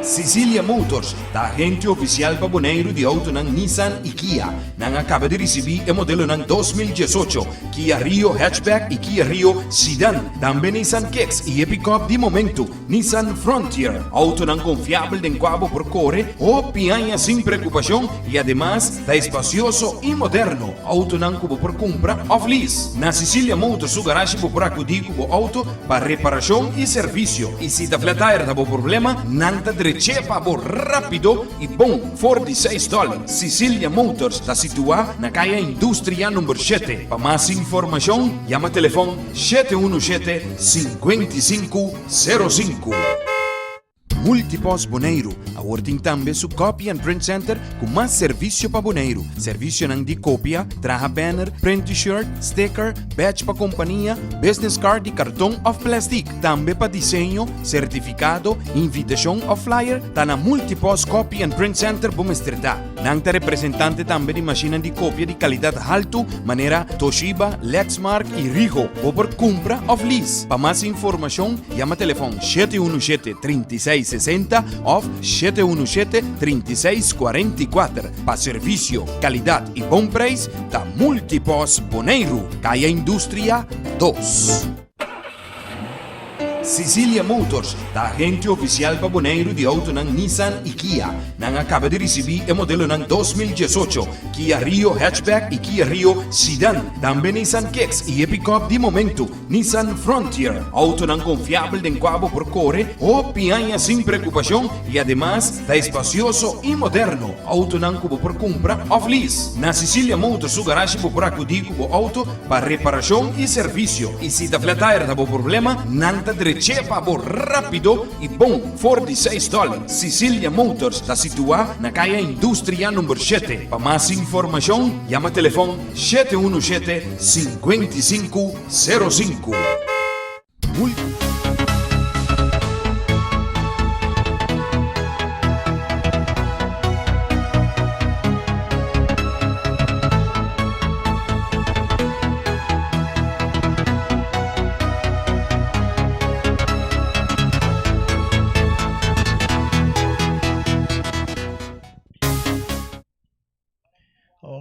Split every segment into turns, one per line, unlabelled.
Cecilia Motors ta agente ofisial pa Boneiru di outonan Nissan i Kia. Nan a kaba di risibí e modelonan 2018, Kia Rio Hatchback i Kia Rio Sedan. Tambe Nissan Kicks i e pikòp di momentu, Nissan Frontier. Outonan konfiabel den kua bo por kore hopi aña sin preokupashon i ademas ta espasioso i moderno. Outonan ku bo por kumpra òf lease. Na Cecilia Motors su garashi bo por akudí ku bo outo pa reparashon i servisio. I si ta flat tire ta bo problema, nan ta drech'é pa bo rápido i bon for di seis dòler. Cecilia Motors ta situá na Kaya Industria number shete. Pa mas informashon yama telefòn 717 55 05. Multipost Boneiru awor tin tambe su Copy and Print Center ku mas servisio pa Boneiru. Servisionan di kopia, traha banner, print T-shirt, sticker, badge pa kompania, business card di karton òf plèstik. Tambe pa diseño, sertifikado, invitashon òf flyer ta na Multipost Copy and Print Center bo mester ta. Nan ta representante tambe di mashinnan di kopia di kalidat haltu manera Toshiba, Lexmark i Ricoh. Bo por kumpra òf lease. Pa mas informashon yama telefòn 717 36 60 òf 717 36 44. Pa servisio, kalidat i bon preis ta Multipost Boneiru, Kaya Industria 2. Cecilia Motors ta agente ofisial pa Boneiru di outonan Nissan i Kia. Nan a kaba di risibí e modelonan 2018, Kia Rio Hatchback i Kia Rio Sedan. Tambe Nissan Kicks i e pikòp di momentu, Nissan Frontier. Outonan konfiabel den kua bo por kore hopi aña sin preokupashon i ademas ta espasioso i moderno. Outonan ku bo por kumpra òf lease. Na Cecilia Motors su garashi bo por akudí ku bo outo Pa reparashon i servisio, i si ta flat tire ta bo problema, nan ta drech'é pa bo rápido i bon for di seis dòler. Cecilia Motors ta situá na Kaya Industria number shete. Pa mas informashon, yama telefòn 717 55 05.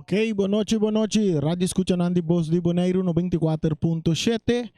Ok, bon nochi, bon nochi. Radio escuchanan di Bos di Boneiru 94.7.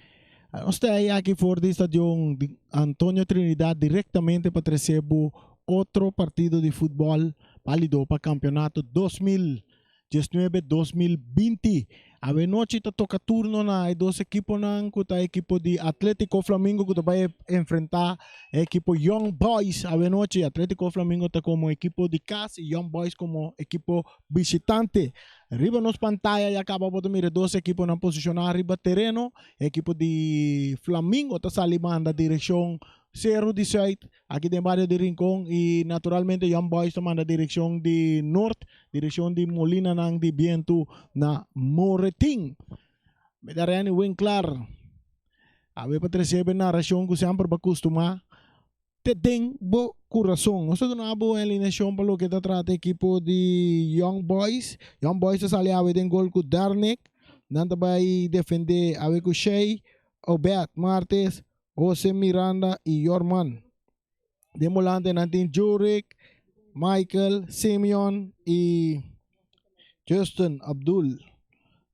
Nos ta ahí aki for di stadion di Antonio Trinidad directamente pa trece bo otro partido di futbol válido pa campeonato 2019-2020. Awe nochi ta toca turno na e dos equiponan cu ta equipo di Atletico Flamingo cu ta bay enfrenta e equipo Young Boys. Awe nochi Atletico Flamingo ta como equipo di cas y Young Boys como equipo bishitante. Riba nos pantaya ya caba bo ta mira e dos equiponan posiciona riba tereno. E equipo di Flamingo ta sali manda direccion Cerro di Zuid Aki den bario di Rincon y naturalmente Young Boys ta manda direccion di Noord, direccion di Molinanan di Bientu na Moretin. Mi ta Renny Winklaar. Awe pa trece e narracion cu semper bo a custuma te den bo curason. Nos ta duna bo un alineacion pa loke ta trata ekipo di Young Boys. Young Boys ta sali awe den gol cu Darnick. Nan ta bay defende awe cu Shey, Obed Martes, Jose Miranda y Yorman. Den volante nan tin Jurick, Michael, Simeon y Justin Abdul.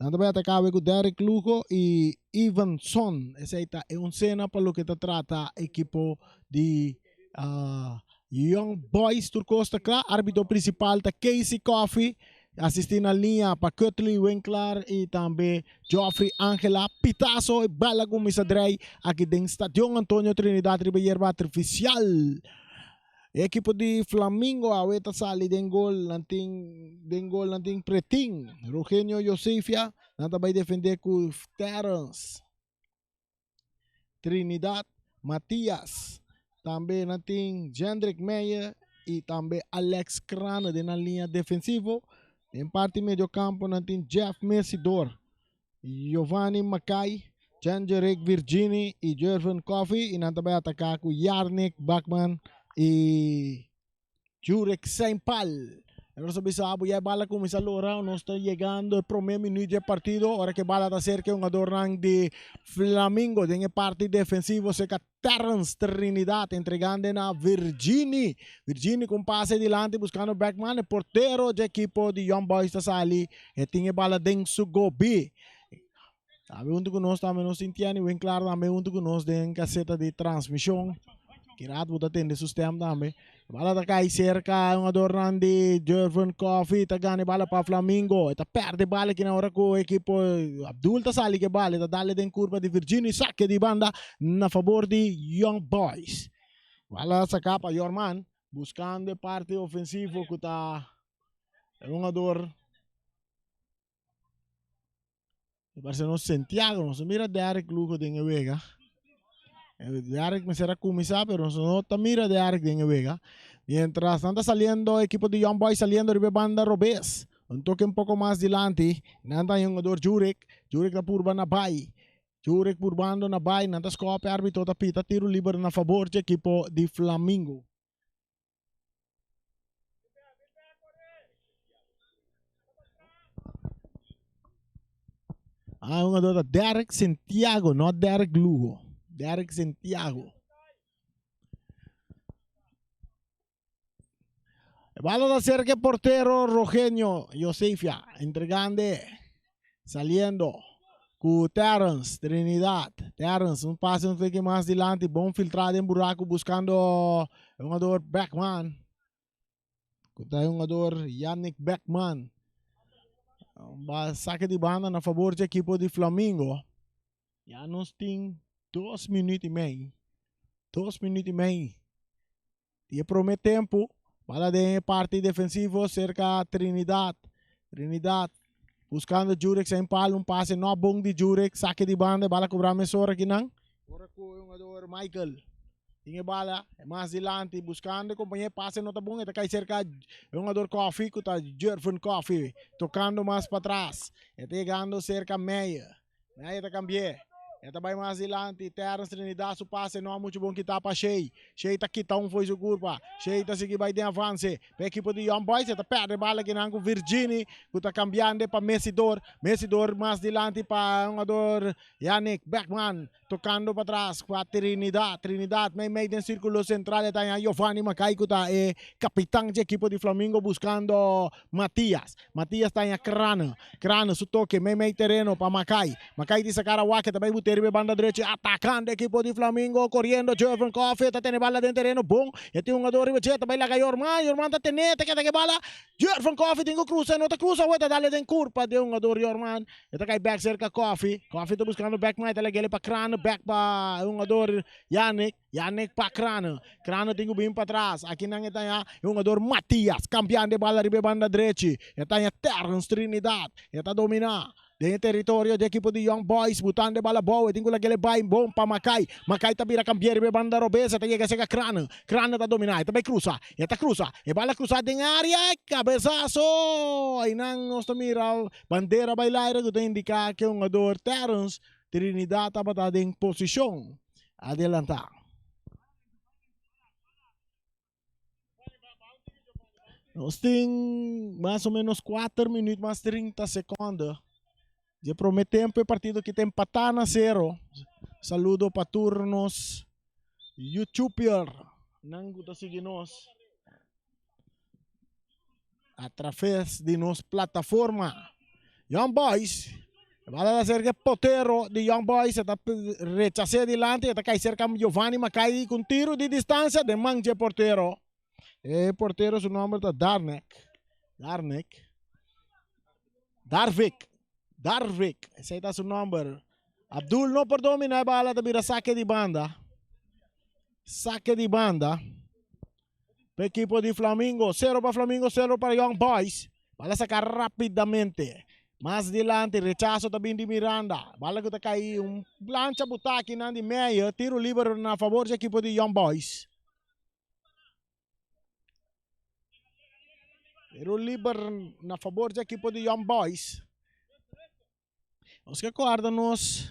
Nan ta bay ataca awe cu Derrick Lugo y Ivan Son. Esey ta e oncena pa loke ta trata ekipo di uh, Young Boys. Tur cos ta cla. Arbitro principal ta Casey Coffey. Asisti na liña pa Cutley Winklaar y tambe Geoffrey Angela. Pitazo e bala cuminsa drei aki den Stadion Antonio Trinidad riba yerba artificial. E ekipo di Flamingo awe ta sali den gol, nan tin den gol nan tin Pretin, Rogenio Josefia, nan ta bay defende cu Terrence. Trinidad Matias. Tambe nan tin Jendrik Meijer y tambe Alex Crane den nan liña defensivo. Den parti mediocampo nan tin Jeff Messidor, Giovanni Mackay, Jendrik Virgini y Jervin Coffey y nan ta bay ataca cu Yarnick Bachmann y Jurek Seinpal. Nos a bisa bo ya e bala cuminsa lora, nos ta yegando e prome minuut di e partido, ora cu e bala ta cerca e hungadornan di Flamingo den e parti defensivo cerca Terrence Trinidad entregando na Virgini, Virgini cu un pase dilanti buscando Beckman, e portero di ekipo di Young Boys ta sali e tin e bala den su gobi. Tambe hunto cu nos tambe nos tin Tiani Winklar tambe hunto cu nos den caseta di transmision. Kirat bo ta tende su stem tambe. Bala ta cay cerca hungadornan di Jervin Coffee ta gana e bala pa Flamingo. E ta perde bala kina ora cu ekipo Abdul ta sali ke bala. E ta dale den curva di Virginio y sake di banda na favor di Young Boys. Bala saca pa Yorman buscando e parti ofensivo cu ta e hungador. E parse nos Santiago, nos mira Derek Lugo den e wega. Derek mester a kuminsá, pero nos no ta mira Derek den e wega. Mientras nan ta saliendo, ekipo di Young Boys saliendo riba e banda robes. Un toke un poko mas dilanti. Nan ta hungador Jurek. Jurek ta purba na bai. Jurek purbando na bai. Nan ta skòp e arbitro ta pita tiro liber na fabor dje ekipo di Flamingo. Ah, un jugador Derek Santiago, no Derek Lugo. Derek Santiago. E bala ta cerca e portero Rogenio Josefia, entregando, saliendo cu Terence Trinidad. Terence, un pase un tiki mas dilanti, bon filtrada den buraco buscando e jugador Beckman. Cu ta e jugador Yannick Beckman. Un saque di banda na favor di equipo di Flamingo. Ya nos tin dos minuut y mei. Dos minuut y mei. Di e prome tempu, bala den e parti defensivo serka Trinidad. Trinidad buscando Jurek zijn palo, un pase no bon di Jurek, sake di banda, e bala cobra mesora akinan. Ora cu e hungador Michael tin e bala mas dilanti buscando e compañero, pase no ta bon, e ta cay cerca e hungador Coffee cu ta Jervin Coffee, tocando mas patras, e ta yegando cerca Meyer. Meyer ta cambi'é. E ta bai mas dilanti. Terence Trinidad su pase no a mucho bon kita pa Shea. Shea ta kita un fo'i su curpa. Shea ta sigui bai den avance. Pa ekipo di Young Boys e ta perde bala kinan cu Virgini cu ta cambiando pa Messidor. Messidor mas dilanti pa hungador Yannick Beckman tocando patras pa Trinidad. Trinidad mei mei den circulo central e ta haña Giovanni Macay cu ta e capitan dje ekipo di Flamingo buscando Matias. Matias ta haña Crane. Crane su toke mei mei tereno pa Macay. Macay di sacar a wak e ta bay bute riba e banda drechi atacando ekipo di Flamingo coriendo Jervin Coffee ta tene bala den tereno bon e tin hungador riba dje ta bay laga Yorman Yorman ta tene ta keda ke bala Jervin Coffee tin ku crusa e no ta crusa awe ta dale den curpa di e hungador Yorman e ta cay bek cerca Coffee Coffee ta buscando Beckman e ta lag'ele pa Crane bek pa e hungador Yannick Yannick pa Crane. Crane tin ku bin patras. Akinan e ta haña e hungador Matias kambiando e bala riba e banda drechi. E ta haña Terrence Trinidad. E ta dominá den e teritorio di ekipo di Young Boys butando e bala abou. E tin ku laga el e bai bon pa Makai. Makai ta bira kambi'é riba e banda robes. E ta yega seka Crane. Crane ta dominá. E ta bai krusa. E ta krusa. E bala krusa den área. Kabesaso! Einan nos ta mira bandera bai laire ku ta indiká ku e hungador Terrence Trinidad tabata den posishon. Adelantá. Nos tin mas o menos 4 minuut mas 30 seconde. Dje prome tempo e partido ki ta empatá na sero. Saludo pa tur nos YouTuber nan ku ta sigui nos a traves di nos plataforma. Young Boys bala ta cerca potero di Young Boys ta rechasé dilanti ta kai cerca Giovanni Macay ku un tiro di distancia den man dje portero. E portero su nomber ta Darnek. Darnek. Darvik. Darvik. Esei ta su nomber. Abdul no por domina e bala ta bira sake di banda. Sake di banda. Pa ekipo di Flamingo. Sero pa Flamingo, sero pa Young Boys. Bala saka rapidamente. Mas dilanti, rechaso ta bin di Miranda. Bala ku ta kai un plancha butaki nan di Meyer. Tiro liber na favor di ekipo di Young Boys. Tiro liber na favor di ekipo di Young Boys. Nos ke kòrda nos,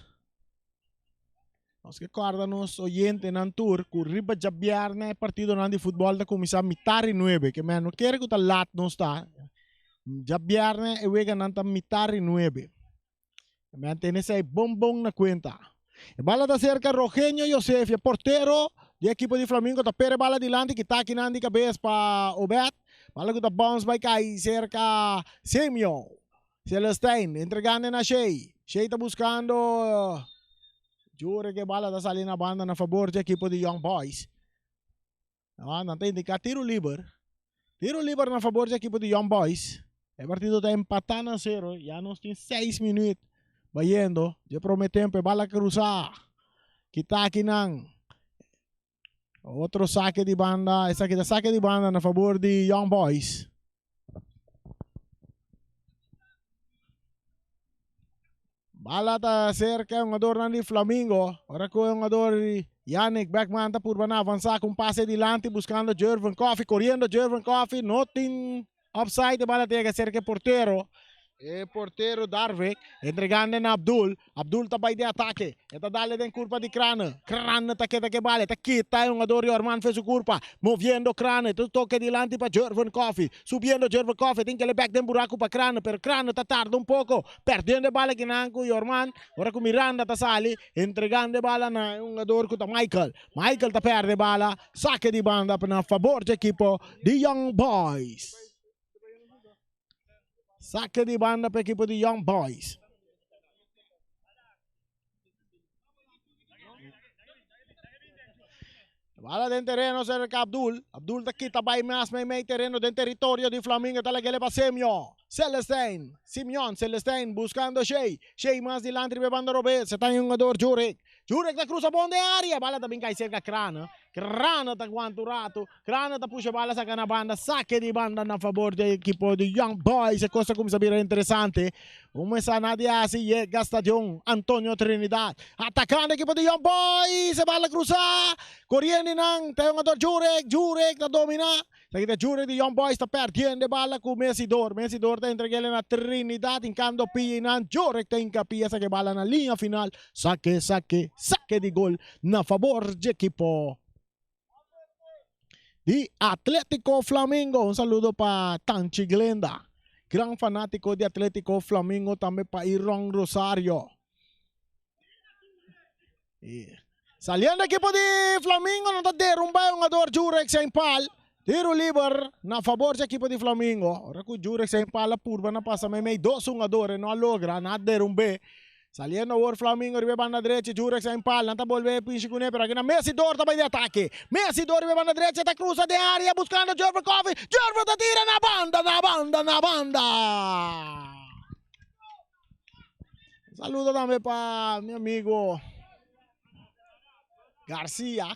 nos ke kòrda nos oyentenan tur ku riba djabièrnè e partidonan di futbòl ta kuminsá mitar di nuebe. Ke men no kere ku ta lat nos ta. Djabièrnè e weganan ta mitar i nuebe. Men tene esei bon bon na kuenta. E bala ta serka Rogenio Josef, e portero di ekipo di Flamingo ta pere bala dilanti kita kinan di kabes pa Obed. Bala ku ta bounce bai kai serka Semio. Celestijn entregando na Shey. Shey ta buskando Jure ku e bala ta sali na banda na fabor di ekipo di Young Boys. Nan ta indiká tiro liber. Tiro liber na fabor di ekipo di Young Boys. E partido ta empatá na sero. Ya nos tin seis minuut bayendo. Dje promé tempu e bala krusá. Kita akinan. Otro sake di banda. Esaki ta sake di banda na fabor di Young Boys. Bala ta cerca e hungadornan di Flamingo. Ora cu e hungador Yannick Beckman ta purba na avansa cu un pase dilanti buscando Jervin Coffee. Coriendo Jervin Coffee. No tin offside. E bala ta yega cerca e portero. E portero Darvik entregando na Abdul. Abdul ta bai den atake. E ta dale den curpa di Crane. Crane ta keda ke bala. E ta kita e hungador Yorman fe su curpa. Moviendo Crane. E ta toke dilanti pa Jervin Coffee. Subiendo Jervin Coffee. Tin kele bek den buraku pa Crane. Pero Crane ta tarda un poko. Perdiendo e bala kinan ku Yorman. Ora ku Miranda ta sali. Entregando e bala na e hungador ku ta Michael. Michael ta perde e bala. Sake di banda na fabor dje ekipo di Young Boys. Sake di banda pa ekipo di Young Boys. Bala den tereno cerca Abdul. Abdul ta kita bai mas mei mei tereno den territorio di Flamingo. Ta lagele pa Semio. Celestijn. Simeon Celestijn buscando Shey. Shey mas dilanti riba e banda robes. Se ta e hungador Jurek. Jurek ta cruza bon den area. Bala ta bin kai cerca Crane. Crane ta guanta un rato. Crane ta pusha bala saka na banda. Sake di banda na fabor di ekipo di Young Boys. E kos ta kuminsá bira interesante. Un mesa na di hasi yega stadion Antonio Trinidad. Atakando ekipo di Young Boys. E bala krusa. Koriendo nan ta e hungador Jurek. Jurek ta domina. Esaki ta Jurek di Young Boys ta perdiendo e bala ku Messidor. Messidor ta entreg'el na Trinidad hinkando pia nan. Jurek ta hinka pia saka e bala na liña final. Sake, sake, sake di gol na fabor dje ekipo di Atletico Flamingo. Un saludo pa Tanchi Glenda, gran fanatico di Atletico Flamingo, tambe pa Iron Rosario. Saliendo equipo di Flamingo, no ta derumba e hungador Jurek Saint-Paul. Tiro liber na favor di equipo di Flamingo. Ora cu Jurek Saint-Paul a purba na pasa meimei dos hungadores, no a logra, na derumbe. Saliendo awor Flamingo riba e banda drechi, Jurek Saint-Paul, nan ta bolbe pinchi cune, pero aki na Messi Dor ta bay di atake. Messi Dor riba e banda drechi, ta cruza den area buscando Jervin Coffee. Jervin ta tira na banda, na banda, na banda. Saludo tambe pa mi amigo Garcia.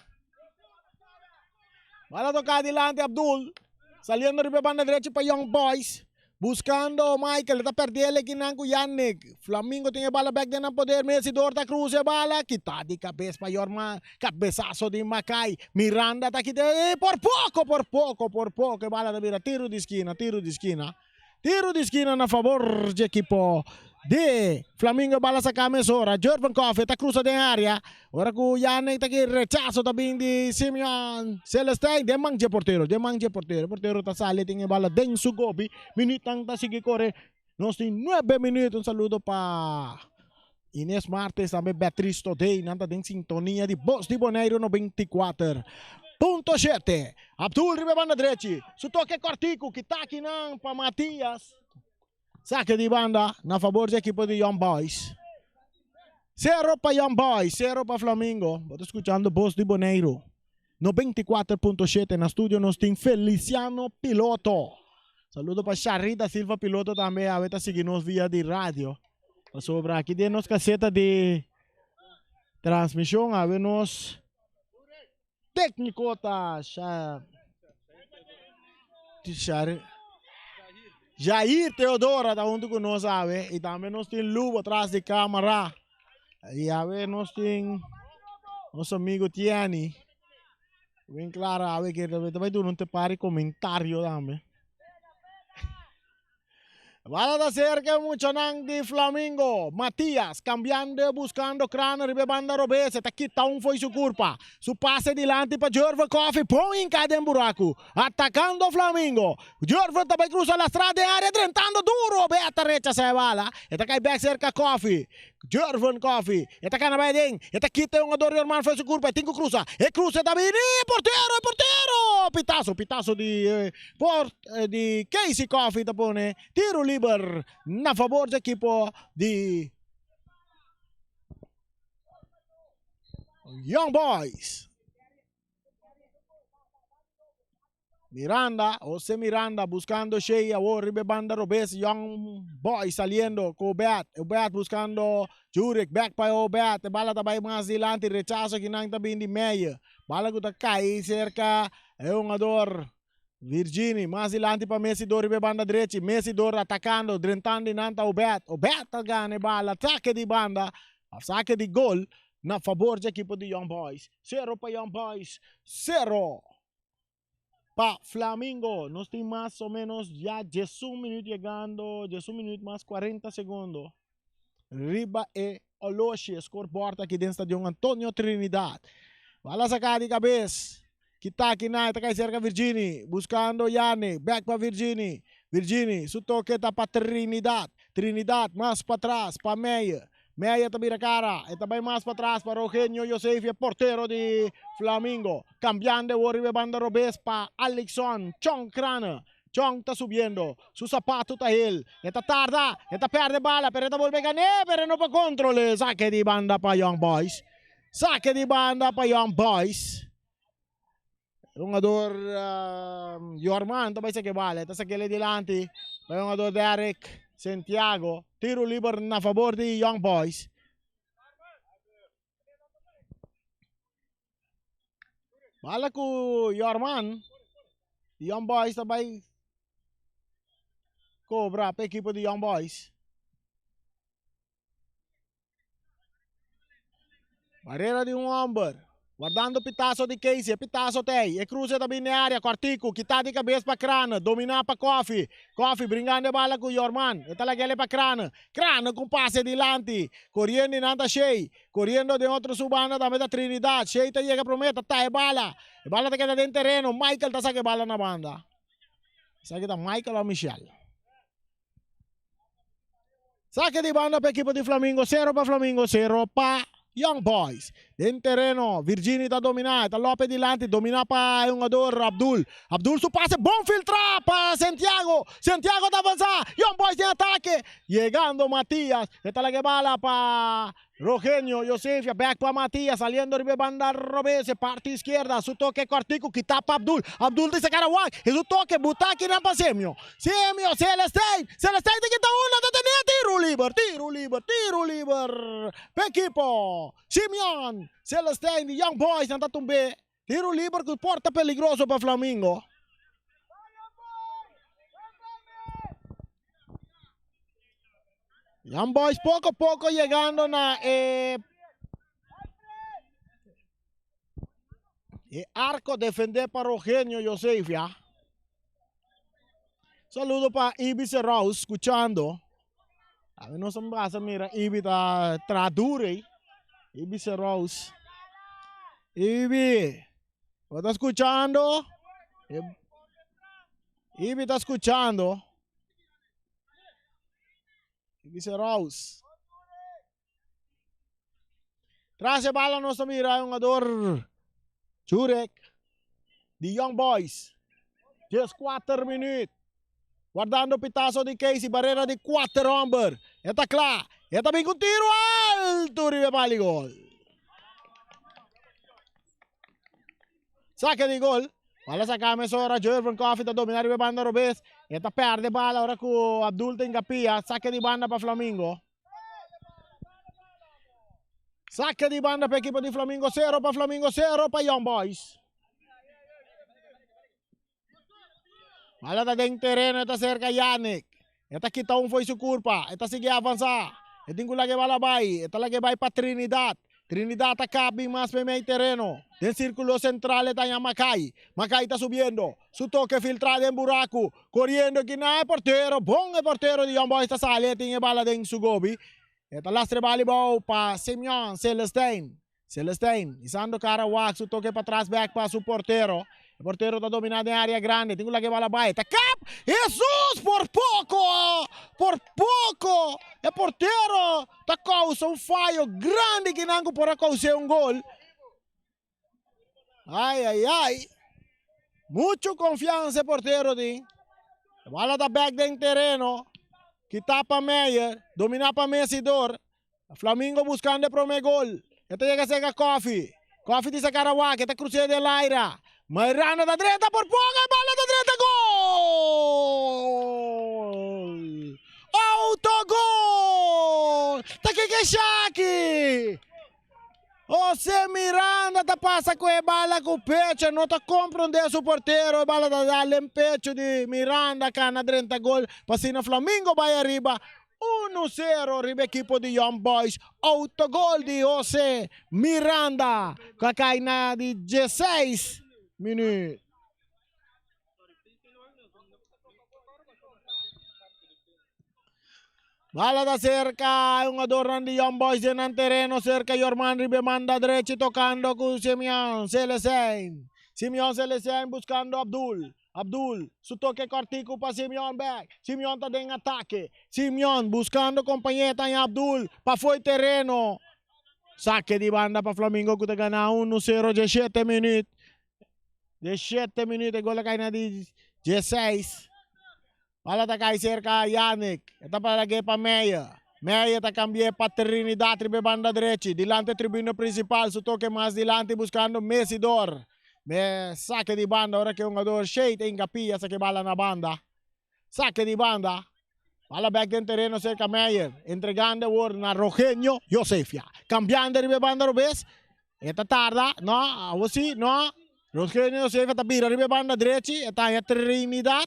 Bala toca adelante Abdul. Saliendo riba banda derecha pa Young Boys. Buscando Michael. Ta perde kinan ku Yannick. Flamingo tin e bala back den nan poder. Messi Dor ta cruza e bala. Kita di cabeza pa Yorman. Cabezazo di Mackay. Miranda ta kita. Eh, por poco, por poco, por poco. E bala ta bira tiro di esquina, tiro di esquina. Tiro di skina na fabor dje ekipo di Flamingo. Bala saka mesora. Jurven Coffee ta krusa den area. Ora ku Yannick ta ki rechaso ta bin di Simeon Celestijn. Den man dje portero. Den man dje portero. E portero ta sali tin e bala den su gobi. Minuutnan ta sigui kore. Nos tin nuebe minuut. Un saludo pa Ines Martes tambe Beatriz Todey. Nan ta den sintonia di Bos di Boneiru 94.7. Abdul riba e banda drechi. Su toke kortiku kita akinan pa Matias. Sake di banda na fabor di ekipo di Young Boys. Sero pa Young Boys, sero pa Flamingo. Bo ta skuchando Bos di Boneiru 94.7. Na studio nos tin Feliciano Piloto. Saludo pa Sharita Silva Piloto tambe awe ta sigui nos via di radio. Pasobra aki den nos caseta di transmision awe nos técnico ta Jair Teodora ta hunto cu nos awe y tambe nos tin Lubo tras di camara y awe nos tin nos amigo Tieni. Bien claro awe que ta bay duna un te par di comentario tambe. Bala ta serka e muchanan di Flamingo. Matias kambiando buskando Kraner riba e banda robes. E ta kita un fo'i su kurpa. Su pase dilanti pa Jerver Coffee pon hinka den buraku. Atakando Flamingo. Jerver ta bai krusa lastra den area drentando duro. Obed ta rechasa e bala. E ta kai bek serka Coffee. Jerven Coffee. E ta kana bai aden. E ta kita e hungador Yorman fo'i su kurpa. E tin ku krusa. E krusa ta bini. Portero! E portero! Pitaso! Pitaso di Por di Casey Coffey ta pone tiro liber na fabor di ekipo di Young Boys. Miranda, Jose Miranda buscando Shea awor riba e banda robes Young Boys saliendo cu Obed, Obed buscando Jurek, back pa Obed, e bala ta bay mas dilanti, rechazo akinan ta bin di Meyer, bala cu ta cay cerca E hungador Virgini mas dilanti pa Messidor riba e banda drechi. Messidor atakando, drentando i nan ta Obed. Obed ta gana e bala, sake di banda, sake di gol na fabor dje ekipo di Young Boys. Sero pa Young Boys, sero pa Flamingo. Nos tin mas o menos ya diesun minuut yegando, diesun minuut mas cuarenta segundo riba e oloshi, e scorebord aki den Stadion Antonio Trinidad. Bala saca di cabes. Kita aki nan, e ta cay cerca Virgini, buscando Yannick, back pa Virgini. Virgini, su toke ta pa Trinidad. Trinidad mas patras pa Meyer. Meyer ta bira cara, e ta bay mas patras pa Rogenio Josefia, portero di Flamingo. Cambiando e wor riba e banda robes pa Alexon Chong Crane. Chong ta subiendo, su sapato ta hel, e ta tarda, e ta perde bala, pero e ta bolbe gané, pero e no por control'é. Sake di banda pa Young Boys. Sake di banda pa Young Boys. Hungador Yorman ta bai sake bala, e ta sak'el dilanti pa e hungador Derrick Santiago. Tiro liber na fabor di Young Boys. Bala ku Yorman. Young Boys ta bai kobra pa ekipo di Young Boys. Barrera di un homber. Guardando pitazo di Casey. E pitazo ta ei. E cruce ta bini area. Cortico. Kita di cabeza pa Crane. Domina pa Coffee. Coffee bringando e bala cu Yorman. E ta lagele pa Crane. Crane cu pase dilanti. Coriendo y nan ta Shea. Coriendo den otro su banda tambe ta Trinidad. Shea ta yega prome. Ta taha e bala. E bala ta keda den tereno. Michael ta saca e bala na banda. Esaki ta Michael of Michel. Saque di banda pa ekipo di Flamingo, sero pa Flamingo, sero pa Young Boys. Den tereno, Virgini ta domina, ta Lope dilanti, domina pa e hungador Abdul. Abdul su pase bon filtra pa Santiago. Santiago ta avansa, Young Boys den atake. Yegando Matias, e ta laga e bala pa Rogenio Josefia, back pa Matias, saliendo riba e banda robes, e parti izquierda, su toke cortico, kita pa Abdul, Abdul ta saca wak, e su toke, buta akinan pa Semio, Semio, Celestijn, Celestijn ta kita unda, ta tene tiro liber, tiro liber, tiro liber, pa ekipo, Simeon, Celestijn di Young Boys nan ta tumbe, tiro liber cu por ta peligroso pa Flamingo. Young Boys poco poco llegando na e, e arco defende pa Rogenio Josefia. Saludo pa Ibi Serraus escuchando. A ver, nos basa mira Ibi ta tradure. Ibi Serraus. Ibi, ¿vos está escuchando? Ibi está escuchando. Dice Rouse. Tras e bala nos ta mira e hungador Jurek di Young Boys. 14 minuut. Guardando pitazo di Casey, barrera di 4 homber. E ta kla. E ta bin ku tiro alto riba e pali gol. Sake di gol. Bala saka mesora. Jervin Coffee ta domina riba e banda robes. E ta perde bala ora ku Abdul ta ingapia. Sake di banda pa Flamingo. Sake di banda pa ekipo di Flamingo. Sero pa Flamingo, sero pa Young Boys. Bala ta den tereno, e ta serka Yannick. E ta kita un fo'i su kurpa, e ta sigui avansá. E tin ku laga e bala bai, e ta laga e bai pa Trinidad. Trinidad ta kap bin mas meimei tereno. Den sirkulo sentral e ta haña Makai. Makai ta subiendo. Su toke filtrá den buraku. Koriendo kina e portero. Bon e portero di Young Boys ta sali e tin e bala den su gobi. E ta lastra e bala abou pa Simeon Celestijn. Celestijn isando kara wak su toke patras bek pa su portero. E portero ta dominá den área grandi. Tin ku laga e bala bai. Ta kap! Hesus! Por poko! Por poko! E portero ta kousa un fayo grandi kinan ku por a kous'é un gol. Ai, ai, ai. Muchu konfiansa e portero tin. E bala ta bek den tereno. Kitá pa Meyer. Dominá pa Mesidor. Flamingo buscando e prome gol. E ta yega cerca Koffie. Koffie di saca Arawak. E ta cruc'e den laira. Miranda ta drenta por poco. E bala ta drenta. Gol! Autogol! Ta kiko esaki? Jose Miranda ta pasa cu e bala cu pecho. No ta comprende su portero. E bala ta dal den pecho di Miranda. Cana drenta gol. Pa asina Flamingo bay ariba. Unu sero riba ekipo di Young Boys. Autogol di Jose Miranda ku a kai na di dieseis minüt. Bala ta serka e hungadornan di Young Boys den nan tereno serka Yorman riba e manda drechi tokando ku Simeon Celesijn. Simeon Celesijn buskando Abdul. Abdul, su toke kòrtiku pa Simeon bèk. Simeon ta den atake. Simeon buskando kompañé ta haña Abdul pa fo'i tereno. Sake di banda pa Flamingo ku ta gana unu sero dje shete minüt. Dje shete minüt e gol a kai na di djeseis. Bala ta kai serka Yannick. E ta para lag'é pa Meyer. Meyer ta kambi'é pa Trinidad riba e banda drechi. Dilanti e tribuna prinsipal su toke mas dilanti buskando Mesidor. Me sake di banda ora ku e hungador Shea ta hinka pia sake bala na banda. Sake di banda. Bala bek den tereno serka Meyer. Entregando awor na Rogenio Josefia. Kambiando riba e banda robes. E ta tarda. No, awor si, no. Rogenio Josefia ta bira riba e banda drechi. E ta haña Trinidad.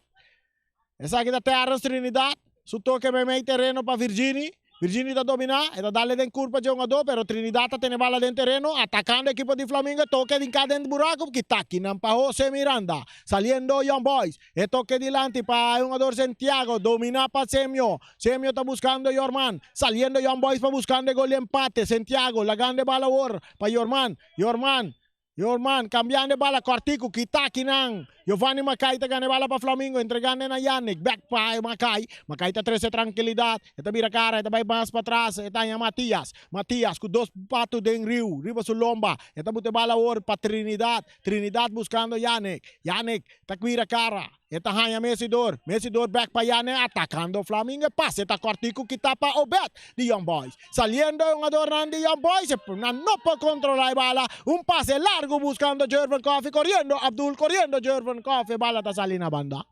Esaki ta Terrence Trinidad. Su toke meimei tereno pa Virgini. Virgini ta dominá. E ta dale den kurpa dje hungadó, pero Trinidad ta tene bala den tereno, atakando ekipo di Flamingo. E toke dinká den buraku, kita kinan pa Jose Miranda. Saliendo Young Boys. E toke dilanti pa e hungador Santiago, dominá pa Semio. Semio ta buskando Yorman. Saliendo Young Boys pa buskando e gol di empate. Santiago lagando e bala awor pa Yorman. Yorman Yorman cambiando e bala cortico kita kinan. Giovanni Mackay ta gana e bala pa Flamingo entregando na Yannick. Back pa Mackay. Mackay ta trece tranquilidad. E ta bira cara e ta bay mas patras. E ta haña Matias. Matias cu dos pato den riu riba su lomba. E ta buta e bala awor pa Trinidad. Trinidad buscando Yannick. Yannick ta bira cara. E ta haña Mesidor. Mesidor bek pa Yane atakando Flamingo. E pase ta kòrtiku kita pa Obed di Young Boys. Saliendo e hungadornan di Young Boys. Nan no por kontrolá e bala. Un pase largu buskando Jervin Coffee. Koriendo Abdul, koriendo Jervin Coffee. E bala ta sali na banda.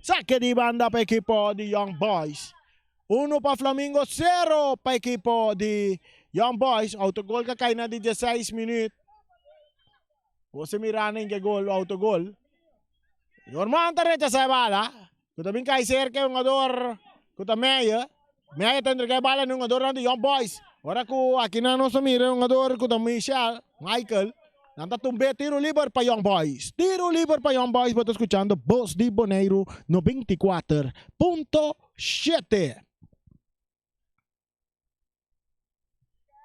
Sake di banda pa ekipo di Young Boys. Uno pa Flamingo, sero pa ekipo di Young Boys. Autogol ka kai na di dieseis minüt. Jose Miranda inke gol, autogol. Yorman ta rechasa e bala. Ku ta bin kai serka e hungador ku ta Meyer. Meyer ta entrega e bala na e hungadornan di Young Boys. Ora ku akinan nos ta mira e hungador ku ta Michel, Michael. Nan ta tumbe tiro liber pa Young Boys. Tiro liber pa Young Boys. Bo ta skuchando Bos di Boneiru 94.7.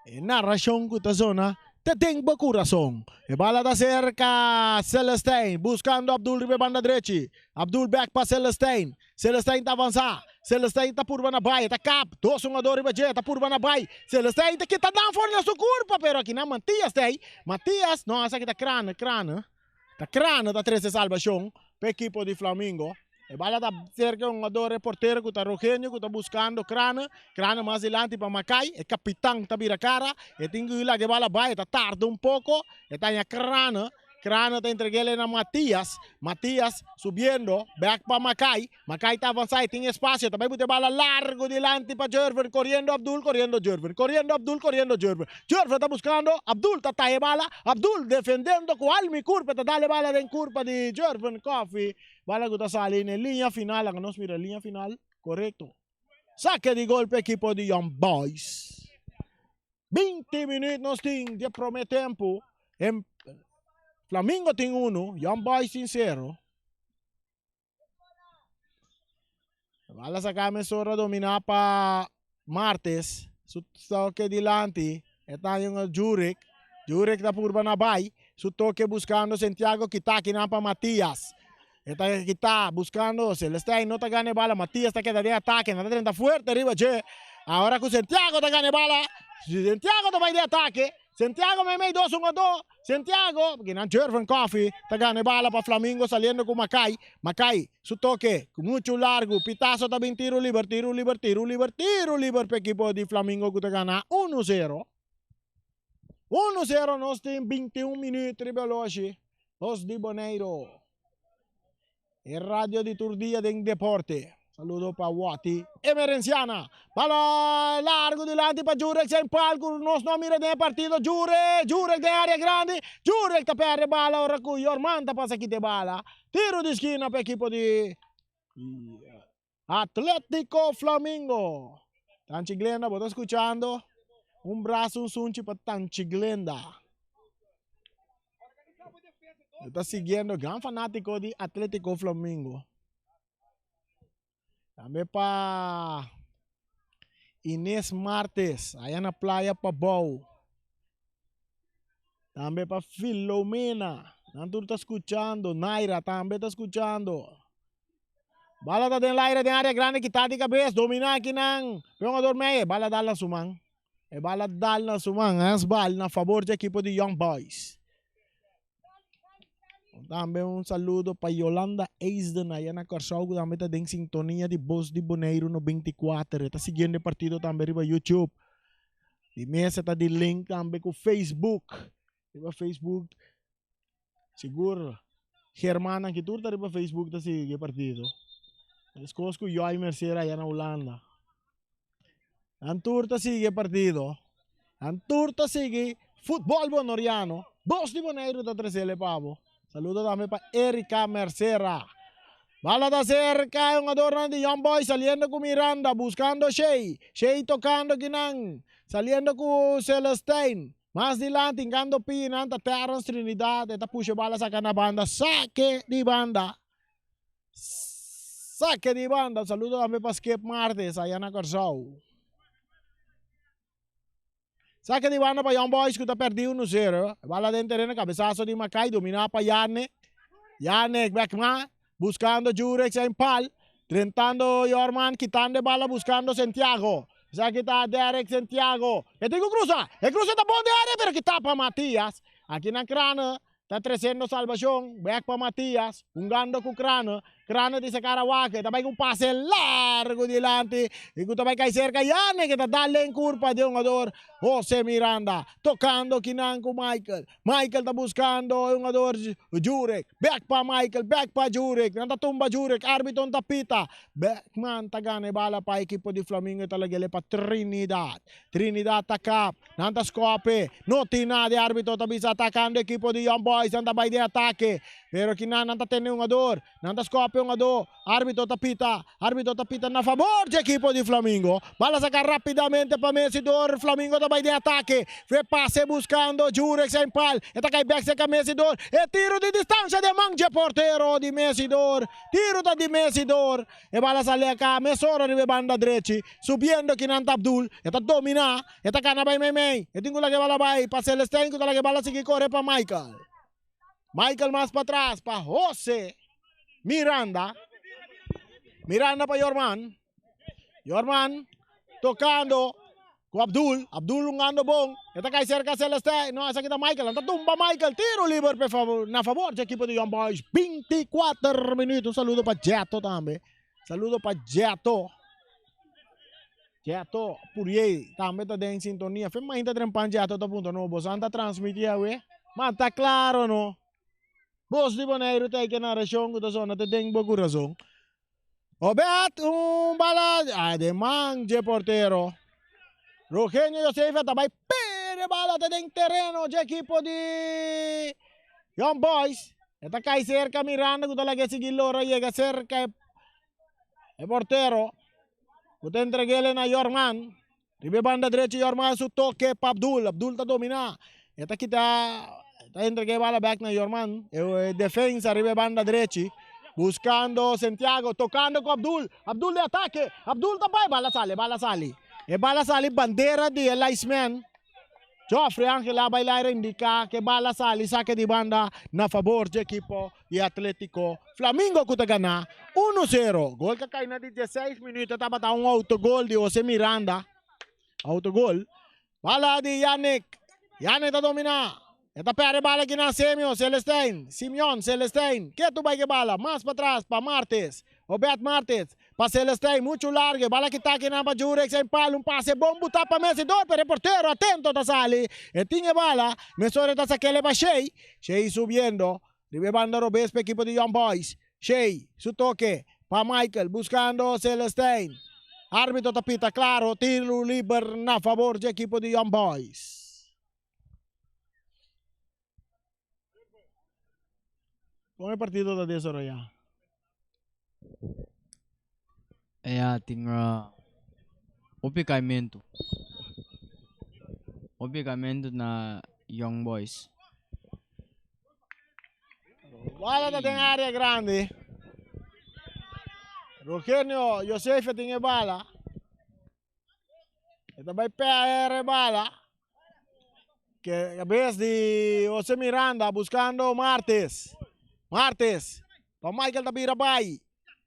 E narashon ku ta zona ta den bo kurason. E bala ta serka Celestijn, buskando Abdul riba e banda drechi. Abdul bek pa Celestijn. Celestijn ta avansá. Celestijn ta purba na bai, e ta kap. Dos hungadó riba dje, ta purba na bai. Celestijn ta kita dan for na su kurpa, pero akinan Matias ta ei. Matias, no, esaki ta Crane, Crane. Ta Crane ta trese salbashon pa ekipo di Flamingo. E bala ta serka e hungador, e portero ku ta Rogenio ku ta buskando Crane. Crane mas dilanti pa Makai. E kapitan ta bira kara. E tin ku laga e bala bai. E ta tarda un poko. E ta haña Crane. Crane ta entreg'el na Matias. Matias subiendo bek pa Makai. Makai ta avansá. E tin espasio. Ta bai buta e bala largu dilanti pa Jervin. Koriendo Abdul, koriendo Jervin. Koriendo Abdul, koriendo Jervin. Jervin ta buskando. Abdul ta taha e bala. Abdul defendiendo ku alma i kurpa. E ta dal e bala den kurpa di Jervin Coffee. Bala ku ta sali na e liña final, laga nos mira e liña final, korekto. Sake di gol pa ekipo di Young Boys. 20 minuut nos tin di e prome tempu. Flamingo tin unu, Young Boys tin sero. Bala saca mesora domina pa Martes. Su toque dilanti. E ta yung Jurek. Jurek ta purba na bay. Su toque buscando Santiago kita kinan pa Matias. E ta kita buscando Celestijn no ta gana bala. Matias ta keda den ataque. Na ta drenta fuerte riba dje. Ahora ku Santiago ta gana bala. Santiago ta bay den ataque. Santiago meimei dos un a do. Santiago, kinan Jervin Coffee ta gana e bala pa Flamingo saliendo ku Makai. Makai su toke muchu largu. Pitazo ta bin tiro liber, tiro liber, tiro liber, tiro liber pa ekipo di Flamingo ku ta gana uno zero. Uno zero nos tin 21 minuut riba oloshi. Nos di Boneiro. E radio di tur dia den deporte. Saludo pa Wati Emerenciana. Bala largo dilanti pa Jurek zijn paal ku nos no mira den e partido. Jurek, Jurek den area grandi. Jurek ta perde bala ora ku Yorman ta pasa kita e bala. Tiro di skina pa ekipo di Atletico Flamingo. Tanchi Glenda, bo ta skuchando? Un braso, un sunchi pa Tanchi Glenda. Ta siguiendo gran fanático di Atletico Flamingo. Tambe pa Inés Martes, allá na Playa Pabou. Tambe pa Filomena. Nan tur ta escuchando. Naira tambe ta escuchando. Bala ta den laire den área grande kita di cabeza. Domina aki nan. Pe jugador Meyer. Bala dal na su man. E bala dal na su man. Handsbal na favor di equipo di Young Boys. Tambe un saludo pa Yolanda Eisden allá na Kòrsou ku tambe ta den sintonia di Bos di Boneiru 94. E ta siguiendo e partido tambe riba YouTube. Di mes e ta di link tambe ku Facebook. Riba Facebook sigur Germannan ki tur ta riba Facebook ta sigui e partido. Meskos ku Joy Mercier allá na Hulanda. Nan tur ta sigui e partido. Nan tur ta sigui futbol bonoriano. Bos di Boneiru ta tresele pa bo. Saludo tambe pa Erika Mercera. Bala ta cerca e hungadornan di Young Boys saliendo cu Miranda buscando Shey. Shey tocando kinan. Saliendo cu Celestijn. Mas dilanti hincando pie nan ta Terrence Trinidad. E ta pusha e bala saca na banda. Sake di banda. Sake di banda. Saludo tambe pa Skip Martes allá na Kòrsou. Sake di banda pa Young Boys ku ta pèrdí 1-0. Bala den tereno, kabesaso di Makai, dominá pa Yarne. Yarne Beckman buskando Jurek zijn pal. Drentando Yorman, kitando e bala buskando Santiago. Esaki ta Derek Santiago. E tin ku krusa. E krusa ta bon den área pero kitá pa Matias. Aki na Krane Ta treciendo salbacion bek pa Matias, hungando cu Crane. Crane di sacar a wak, e ta bay cu un pase largo dilanti y cu ta bay cay cerca Yannick, e ta dal den curpa di e hungador Jose Miranda. Tocando kinan cu Michael. Michael ta buscando e hungador Jurek. Bek pa Michael, bek pa Jurek. Nan ta tumba Jurek, arbitro ta pita. Beckman ta gana e bala pa ekipo di Flamingo y ta lag'ele pa Trinidad. Trinidad ta kap. Nan ta skope. No tin nada. E arbitro ta bisa atakando ekipo di Young Boys. Nan ta bai den atake. Pero kinan nan ta tene hungador. Nan ta skope hungador. Arbitro ta pita. Arbitro ta pita na fabor di ekipo di Flamingo. Bala saka rapidamente pa Messi dor. Flamingo ta bai den atake. Fe pase buskando Jurek zijn pal. E ta kai bek serka Messi dor. E tiro di distansha den man dje portero di Messi dor. Tiro ta di Messi dor. E bala sali aka mesora riba e banda drechi. Subiendo kinan ta Abdul. E ta domina. E ta kana bai meimei. E tin ku laga e bala bai pa Celestijn ku ta laga e bala sigui kore pa Michael. Michael mas patras pa Jose Miranda. Miranda pa Yorman. Yorman tokando ku Abdul. Abdul hungando bon. E ta kai serka Celestijn. No, esaki ta Michael. Nan ta tumba Michael. Tiro liber pe favor, na favor di ekipo di Young Boys. 24 minuut. Un saludo pa Jeto tambe. Saludo pa Jeto. Jeto Puriey tambe ta den sintonia. Fe mainta trempan Jeto ta punta no. Bosan ta transmiti awe. Ma ta claro no. Bos di Boneiru ta eke narashon ku ta sona te den bo kurason. Obed un bala ademan dje portero. Rogenio Josefa ta bai pere bala te den tereno dje ekipo di Young Boys. E ta kai serka Miranda ku ta laga e sigui lora yega serka e portero. Ku ta entreg'el na Yorman. Riba e banda drechi Yorman su toke pa Abdul. Abdul ta domina. E ta kita. Ta entrega e bala bek na Yorman. E defensa riba e banda drechi. Buscando Santiago, tocando cu Abdul. Abdul de ataque. Abdul ta bai, bala sali, bala sali. E bala sali bandera di e linesman. Geoffrey Angel a bai laira indica cu e bala sali saque di banda na favor dje equipo di Atletico Flamingo cu ta gana uno zero. Gol ca cay na di dieseis minuut tabata un autogol di Jose Miranda. Autogol. Bala di Yannick. Yannick ta domina. E ta perde bala aki na Semio Celestijn. Simeon Celestijn. Ketu bai ke bala. Mas patras pa Martes. Obed Martes. Pa Celestijn. Muchu largo. E bala kita aki na pa Jurek Saint Paul. Un pase bon buta pa Messi Dor. Pero e portero atento ta sali. E tin e bala. Mesora e ta sakele pa Shey. Shey subiendo. Riba e banda robes pa ekipo di Young Boys. Shey su toke pa Michael buscando Celestijn. Arbitro ta pita claro tiro liber na favor dje ekipo di Young Boys. Con e partido ta desaroya?
Ya tin hopi caimento. Hopi caimento na Young Boys.
Bala ta den área grandi. Rogenio Josefa tin e bala. E ta bai PR bala. Que cabeza di Jose Miranda buscando Martes. Martes. Pa Michael ta bira bai.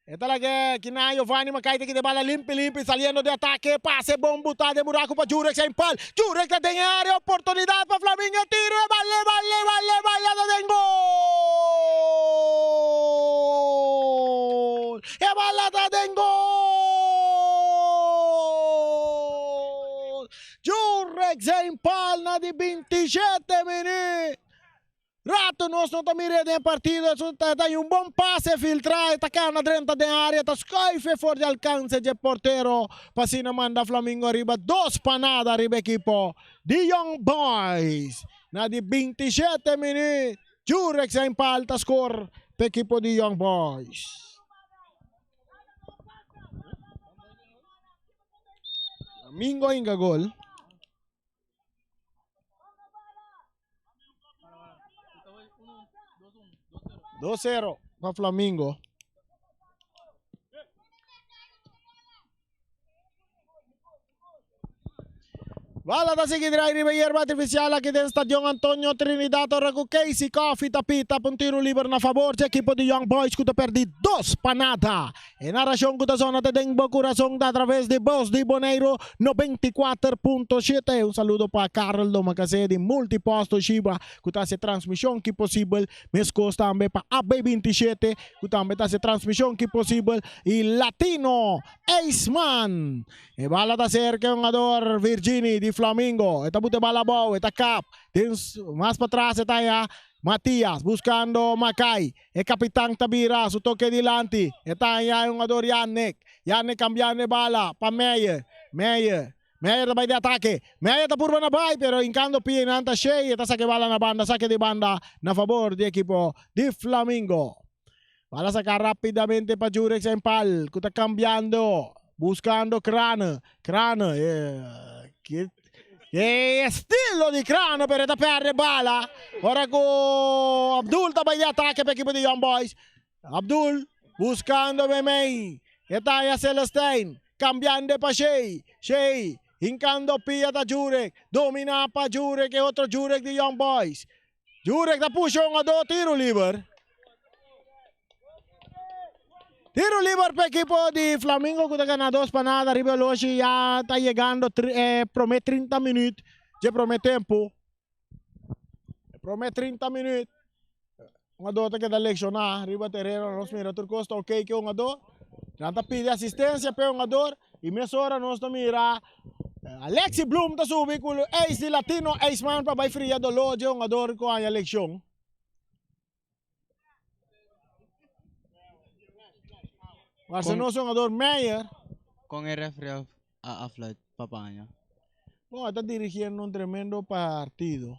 E ta laga kina Giovanni Makai ta kita bala limpi limpi saliendo de ataque. Pase bon buta den buraco pa Jurek Saint Paul. Jurek ta den e area. Oportunidad pa Flamingo. Tiro e bale bale bale bale ta den gol. E bala ta den gol. Jurek Saint Paul na di 27 minuut. Rato nos no ta mir'é den e partido, esun ta ta un bon pase filtrá, e ta kana drenta den área, ta skuif for di alkanse dje portero pa asina manda Flamingo ariba dos pa nada riba ekipo di Young Boys. Na di 27 minüt, Jurek Sainpal ta skor pa ekipo di Young Boys. Flamingo a hinka gol. 2-0 pa Flamingo. Bala ta sigui drai riba yerba artificial aki den Stadion Antonio Trinidad ora cu Casey Coffey ta pita pa un tiro liber na favor dje ekipo di Young Boys cu ta perdi dos pa nada. E narashon ku ta sona ta den bo kurason ta atraves di Bos di Boneiru 94.7. Un saludo pa Karel Domacassé di Multipost Toshiba ku ta hasi e transmishon ki posibel. Meskos tambe pa AB 27 ku tambe ta hasi e transmishon ki posibel i Latino Aceman. E bala ta serka e hungador Virgini di Flamingo. E ta buta e bala abou, e ta kap. Den mas patras e ta haña Matias buskando Makai. E kapitan ta bira su toke dilanti. E ta haña e hungador Yannick. Yannick kambiando e bala pa Meyer. Meyer. Meyer ta bai di atake. Meyer ta purba na bai pero hinkando pia i nan ta shei. E ta saka e bala na banda. Sake di banda na fabor di ekipo di Flamingo. Bala saka rapidamente pa Jurex Empal ku ta kambiando. Buskando Crane. Crane. E, e estilo di Crane pero e ta perde bala. Ora ku Abdul ta bai di atake pa ekipo di Young Boys. Abdul buskando Memey. E ta haña Celestijn. Kambiando pa Shey. Shey hinkando pia ta Jurek. Domina pa Jurek e otro Jurek di Young Boys. Jurek ta pusha un ado tiro liber. Tiro liber pa ekipo di Flamingo ku ta gana dos pa nada riba oloshi ya ta yegando e prome 30 minuut dje prome tempo. E prome 30 minuut un ado ta keda lekshoná riba tereno nos mira tur kos ta ok ke un ado. Nan ta pidi asistensia pa e hungador i mesora nos ta mira Alexi Bloom ta subi ku ace di Latino Aceman pa bai fria doló dje hungador ku haña lekshon. Parse nos hungador Meyer.
Kon e referee a afluit pa paña?
Bon, e ta dirigiendo un tremendo partido.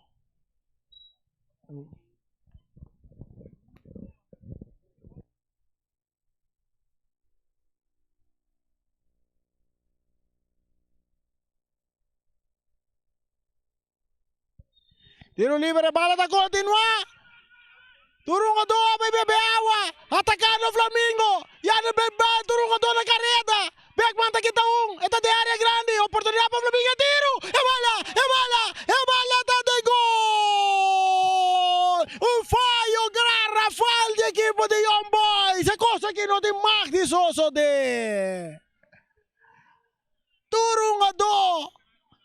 Tiro libre, bala ta continua. Tur un jugador bay bebe agua. Atacando Flamingo. Yannick Beckman, tur un jugador na carrera. Beckman ta kita un. E ta den area grandi. Oportunidad pa Flamingo. E tiro. E bala. E bala. E bala ta den gol. Un fallo garrafal di equipo di Young Boys. E cosa aki no tin mag di sosode. Tur hungadó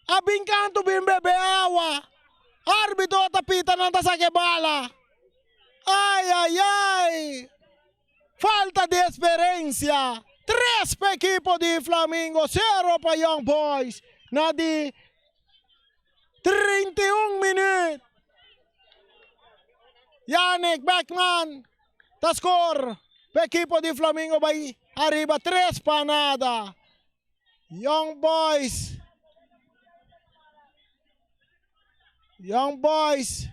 a bin kantu bin bebe awa. Árbitro ta pita nan ta saka e bala. Ai ai ai! Falta di esperensia. Tres pa ekipo di Flamingo, sero pa Young Boys na di 31 minüt. Yannick Beckman ta skor pa ekipo di Flamingo bai ariba tres pa nada. Young Boys. Young Boys.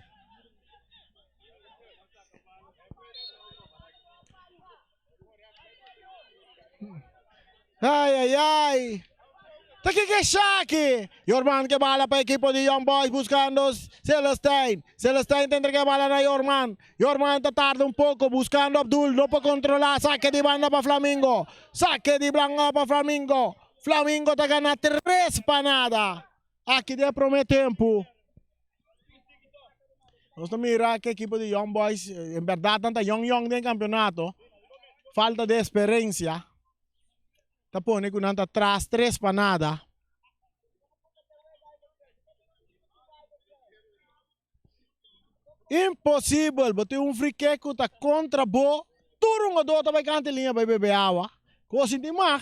Ai, ai, ai. Ta kiko esaki? Yorman ke bala pa ekipo di Young Boys buscando Celestijn. Celestijn ta entrega e bala na Yorman. Yorman ta tarda un poco buscando Abdul. No por controla. Sake di banda pa Flamingo. Sake di banda pa Flamingo. Flamingo ta gana 3 pa nada. Aki den e prome tempo. Nos ta mira ke ekipo di Young Boys en berdad nan ta yong yong den campeonato. Falta di experiencia ta pone ku nan ta tras tres pa nada. Imposibel, bo tin un free kick ku ta kontra bo, tur hungadó ta bai kanta e liña bai bebe awa, ku bo sinti mag.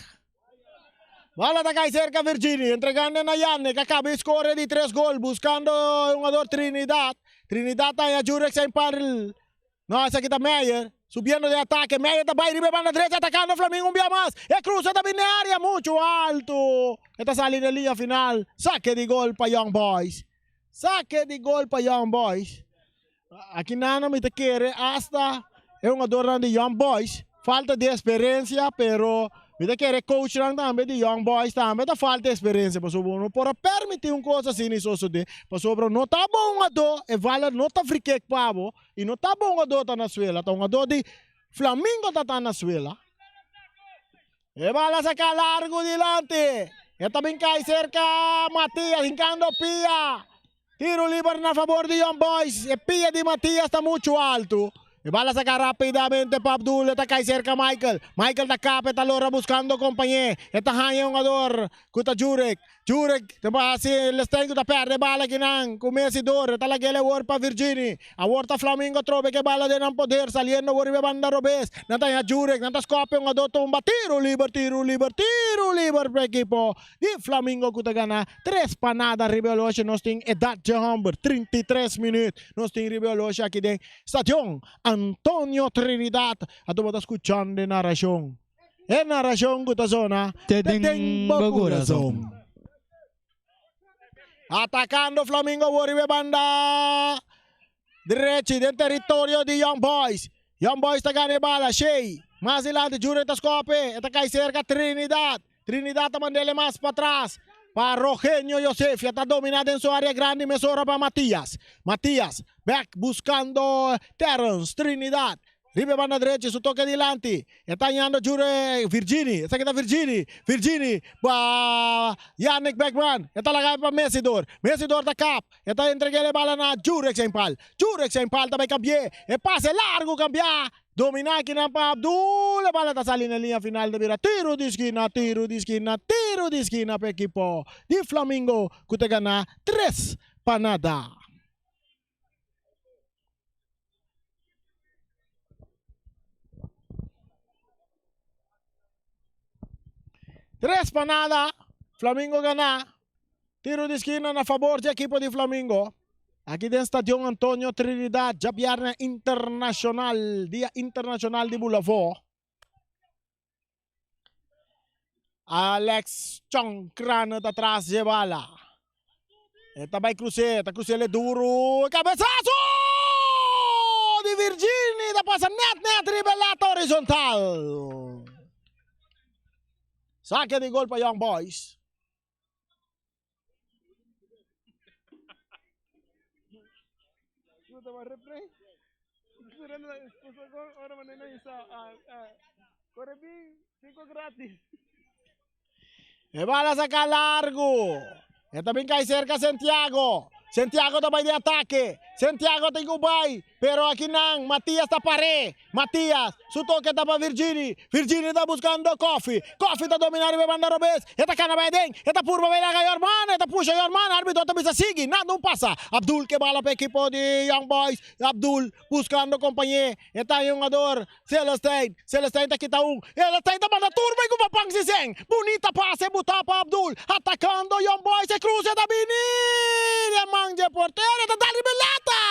Bala ta kai serka Virgini, entregando na Yannick, a kaba e score di tres gol, buskando e hungador Trinidad. Trinidad ta haña Jurek Saint Parl. No, esaki ta Meyer, subiendo den atake, Meyer ta bai riba e banda drecha atakando Flamingo un bia mas, e cruza ta bin den area muchu alto, e ta sali den liña final, sake di gol pa Young Boys. Sake di gol pa Young Boys. Aki nana mi ta kere hasta e hungadornan di Young Boys falta di experiencia pero mi ta kere coachnan tambe di Young Boys tambe ta falta experiencia pasobra bo no por a permiti un cos asina y sosode pasobra no ta bo hungador e valer no ta free kick pa bo y no ta bo hungador ta na suela ta hungador di Flamingo ta ta na suela. E bala saca largo dilanti. E ta bin cay cerca Matias hincando pia. Tiro liber na favor di Young Boys. E pia di Matias ta mucho alto. E bala saca rapidamente pa Abdul. E ta cay cerca Michael. Michael ta capa e ta lora buscando compañe. E ta haya e hungador cu ta Jurek. Jurek ta hasi Lestijn cu ta perde e bala kinan cu Messi door. E ta lag'el awor pa Virgini. Awor ta Flamingo atrobe cu e bala den nan poder saliendo awor riba e banda robes. Nan ta haña Jurek, nan ta scope un ado tumba. Tiro liber, tiro liber, tiro liber pa ekipo di Flamingo cu ta gana tres pa nada riba e oloshi. Nos tin edad dje homber, 33 minuut nos tin riba e oloshi aki den Stadion Antonio Trinidad. Ato bo ta scuchando e naracion. E narashon ku ta sona te den bo kurason. Atakando Flamingo awor riba e banda drechi den teritorio di Young Boys. Young Boys ta gana e bala. Shey mas dilanti Jure ta skope. E ta kai serka Trinidad. Trinidad ta mand'el e mas patras pa Rogenio Josefia. Ta domina den su area grandi mesora pa Matias. Matias bek buskando Terrence Trinidad. Riba e banda drechi su toke dilanti. E ta hañando Jure Virgini. Esaki ta Virgini. Virgini pa Yannick Beckman. E ta laga pa Messidor. Messidor ta kap. E ta entreg'el e bala na Jurek Seinpal. Jurek Seinpal ta bai kambi'é. E pase largu kambiá. Dominá akinan pa Abdul. E bala ta sali na e liña final ta bira tiru di skina, tiru di skina, tiru di skina pa ekipo di Flamingo ku ta gana tres pa nada. Tres pa nada, Flamingo gana. Tiro di skina na fabor di ekipo di Flamingo. Aki den Stadion Antonio Trinidad, djabièrnè internashonal, dia internashonal di Bulavo. Alex Chong Crano ta tras dje bala. E ta bai crucé, ta crucé le duro. Cabezazo di Virgini ta pasa net net riba e lata horizontal. Saque di gol pa Young Boys. E bala saca largo. E ta bin cay cerca Santiago. Santiago ta bay den atake. Santiago tin cu bay. Pero aki nan Matias ta pare. Matias, su toke ta pa Virgini. Virgini ta buscando Koffie. Koffie ta domina riba e banda robes. E ta cana bay aden. E ta purba bay laga Yorman. E ta pusha Yorman. Arbitro ta bisa sigui. Nada un pasa. Abdul ke bala pa ekipo di Young Boys. Abdul buscando compañe. E ta e hungador Celestijn. Celestijn ta kita un. Celestijn ta manda tur bay cu Papan Sisen. Bunita pase buta pa Abdul. Atacando Young Boys. E cruce ta bini. Den man dje portero. E ta dal riba e lata.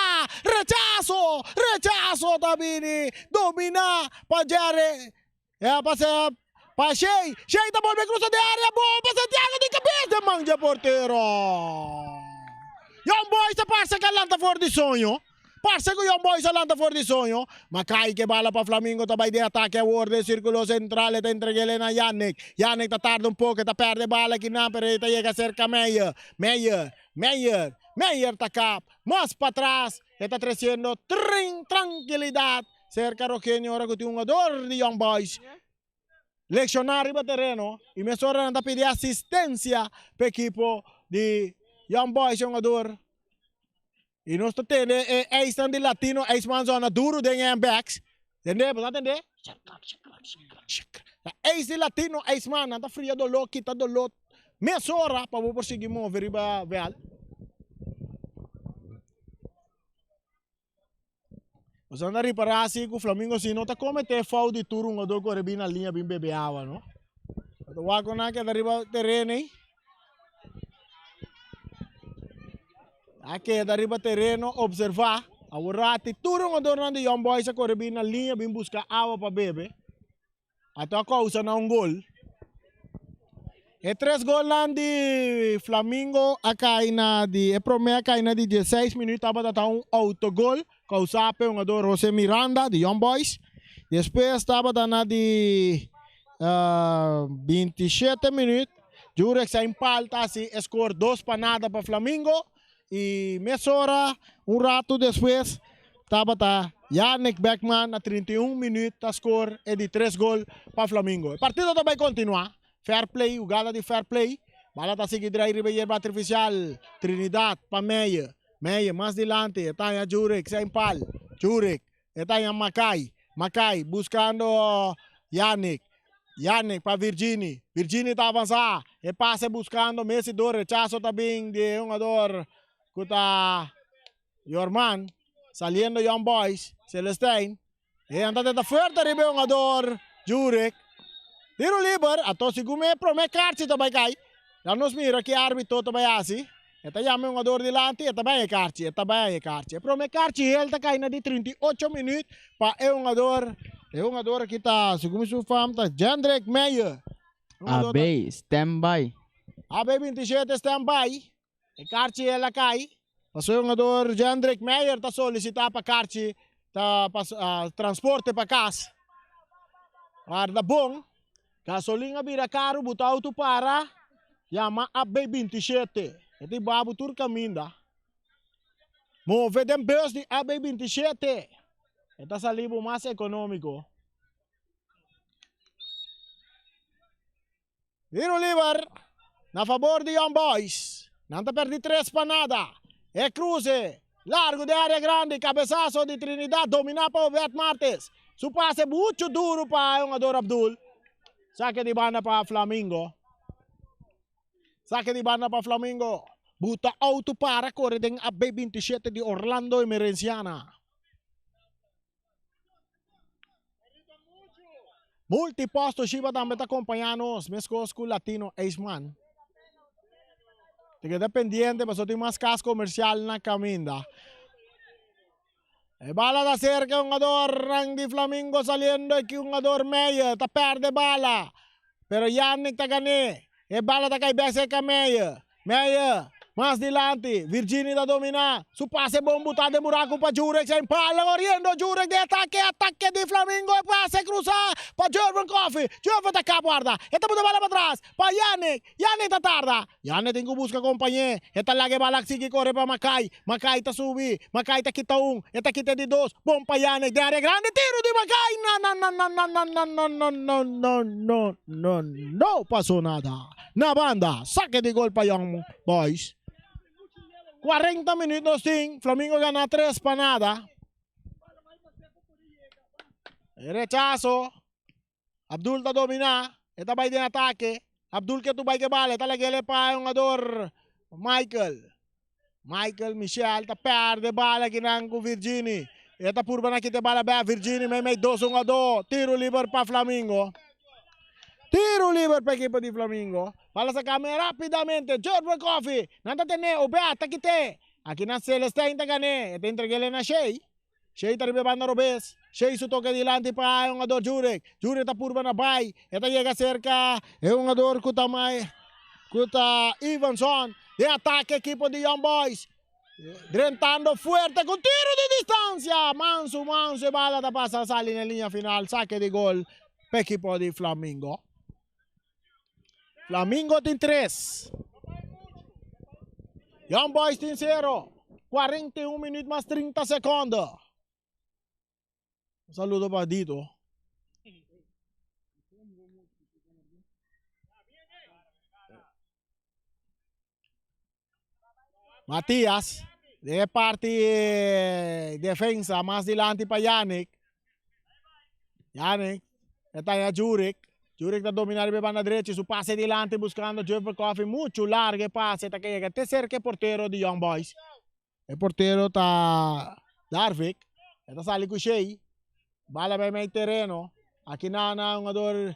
Rechazo. Rechazo ta bini. Domina pa Jerry. E a pasa pa Shey. Shey ta bolbe cruza den area. Bon pa Santiago di cabes den man dje portero. Young Boys ta parse cu a lanta for di soño. Parse cu Young Boys a lanta for di soño. Ma cay ke bala pa Flamingo ta bay den atake awor den circulo central. E ta entreg'el na Yannick. Yannick ta tarda un poco. E ta perde bala kinan pero e ta yega cerca Meyer. Meyer. Meyer. Meyer ta kap. Mas patras. E ta treciendo trin trankilidad cerca Rogenio ora cu tin un jugador di Young Boys lecciona riba tereno y mesora nan ta pidi asistencia pa ekipo di Young Boys e jugador y nos ta tende e eisnan di Latino Ijsman zona duro den e backs tende bo ta tende ta eis di Latino Ijsman nan ta fria dolor kita dolor mesora pa bo por sigui move riba veld. Nos anda ripará así ku Flamingo si no ta kometé foul di tur hungador ku bin na liña bin bebe awa no. Ta wak ku nan keda riba tereno ei. A keda riba tereno observá. Aworati tur hungadornan di Young Boys a kore bin na liña bin buska awa pa bebe. Ato a kousa na un gol. E tres golnan di Flamingo a kai na di e promé a kai na di dieseis minuut tabata ta un autogol kousá pa e hungador Jose Miranda di Young Boys. Despues tabata na di bintishete minuut Jurex a impalta hasi e skor dos pa nada pa Flamingo. I mesora un ratu despues tabata Yannick Beckman na 31 minuut ta skor e di tres gol pa Flamingo. E partido ta bai kontinuá. Fair play, hugada di fair play. Bala ta sigui drai riba e yerba artifisial. Trinidad pa Meyer. Meyer mas dilanti e ta haña Jurek sin pal. Jurek E ta haña Makai. Makai buskando Yannick. Yannick pa Virgini. Virgini ta avansá. E pase buskando Messi dor. Rechaso ta bin di e hungador ku ta Yorman. Saliendo Young Boys. Celestijn. E anta ta fuerte riba e hungador Jurek. Tiro liber. Ato segun mi e prome karchi ta bai kai. Laat nos mira ki arbitro ta bai hasi. E ta yama e hungador dilanti, e ta bai e karchi, e ta bai e karchi. E prome karchi hel ta kai na di 38 minuut pa e hungador, e hungador aki ta, segun mi su fam, ta Jendrik Meijer.
AB, stand by.
AB 27 stand by. E karchi hel a kai. Paso e hungador Jendrik Meijer ta solicita pa karchi ta pa transporte pa kas. Warda bon. Gasolin a bira karu, bo ta auto para, yama AB 27. E ta hiba bo tur kaminda. Move den bus di AB 27. E ta sali bo mas ekonómiko. Tiro liber na fabor di Young Boys. Nan ta perdi tres pa nada. E cruce largo den area grandi, cabezazo di Trinidad domina pa Obed Martes. Su pase mucho duro pa e hungador Abdul. Saque di banda pa Flamingo. Saque di banda pa Flamingo. Buta auto para corre den AB 27 di Orlando Emerenciana. Multiposto Shiba tambe ta acompaña nos, mescos cu Latino Aceman. Te keda pendiente pasobra tin mas cas comercial na caminda. E bala ta cerca e hungador di Flamingo saliendo aki hungador Meyer ta perde bala. Pero Yannick ta gane. E bala ta cay bek cerca Meyer. Meyer. Mas dilanti, Virgini ta dominá. Su pase bon butá den buraku pa Jurek sa impala koriendo. Jurek den atake, atake di Flamingo. E pase krusá pa Jervin Coffie. Jervin ta kap warda. E ta buta bala patras pa Yannick. Yannick ta tarda. Yannick tin ku buska kompañé. E ta laga e bala sigui kore pa Makai. Makai ta subi. Makai ta kita un. E ta kita e di dos. Bon pa Yannick den área grandi. Tiru di Makai! Na na na na na na na na na na na na na no pasó nada. Na banda, sake di gol pa Young Boys. 40 minuut nos tin, Flamingo gana 3 pa nada. Rechazo. Abdul ta domina, e ta bai den atake. Abdul ke tu bai ke bala, e ta lag'el e pa e hungador Michael. Michael Michel ta perde bala kinan ku Virgini. E ta purba na kita e bala bek Virgini meimei dos hungador. Tiro liber pa Flamingo. Tiro liber pa ekipo di Flamingo. Bala sa kame rapidamente. Jervin Coffee. Nan ta tene. Obed ta kite. Akinan Celestijn ta gane. E ta entreg'el na Shey. Shey ta riba e banda robes. Shey su toke dilanti pa e hungador Jurek. Jurek ta purba na bai. E ta yega serka e hungador ku ta mai ku ta Ivanson. Den atake ekipo di Young Boys. Drentando fuerte ku tiro di distansia. Mansu mansu e bala ta pasa sali na liña final. Sake di gol pa ekipo di Flamingo. Flamingo tin 3. Young Boys tin 0. 41 minuut mas 30 secondo. Un saludo pa Dito. Matias, de parti defensa, mas dilanti pa Yannick. Yannick, e ta ya Jurek. Jurek ta domina riba e banda drechi, su pase dilanti buscando Jeffrey Coffey, mucho largo e pase, ta yega te cerca e portero di Young Boys. E portero ta Darvik, e ta sali ku Shey. Bala bai mei tereno. Aki na na hungador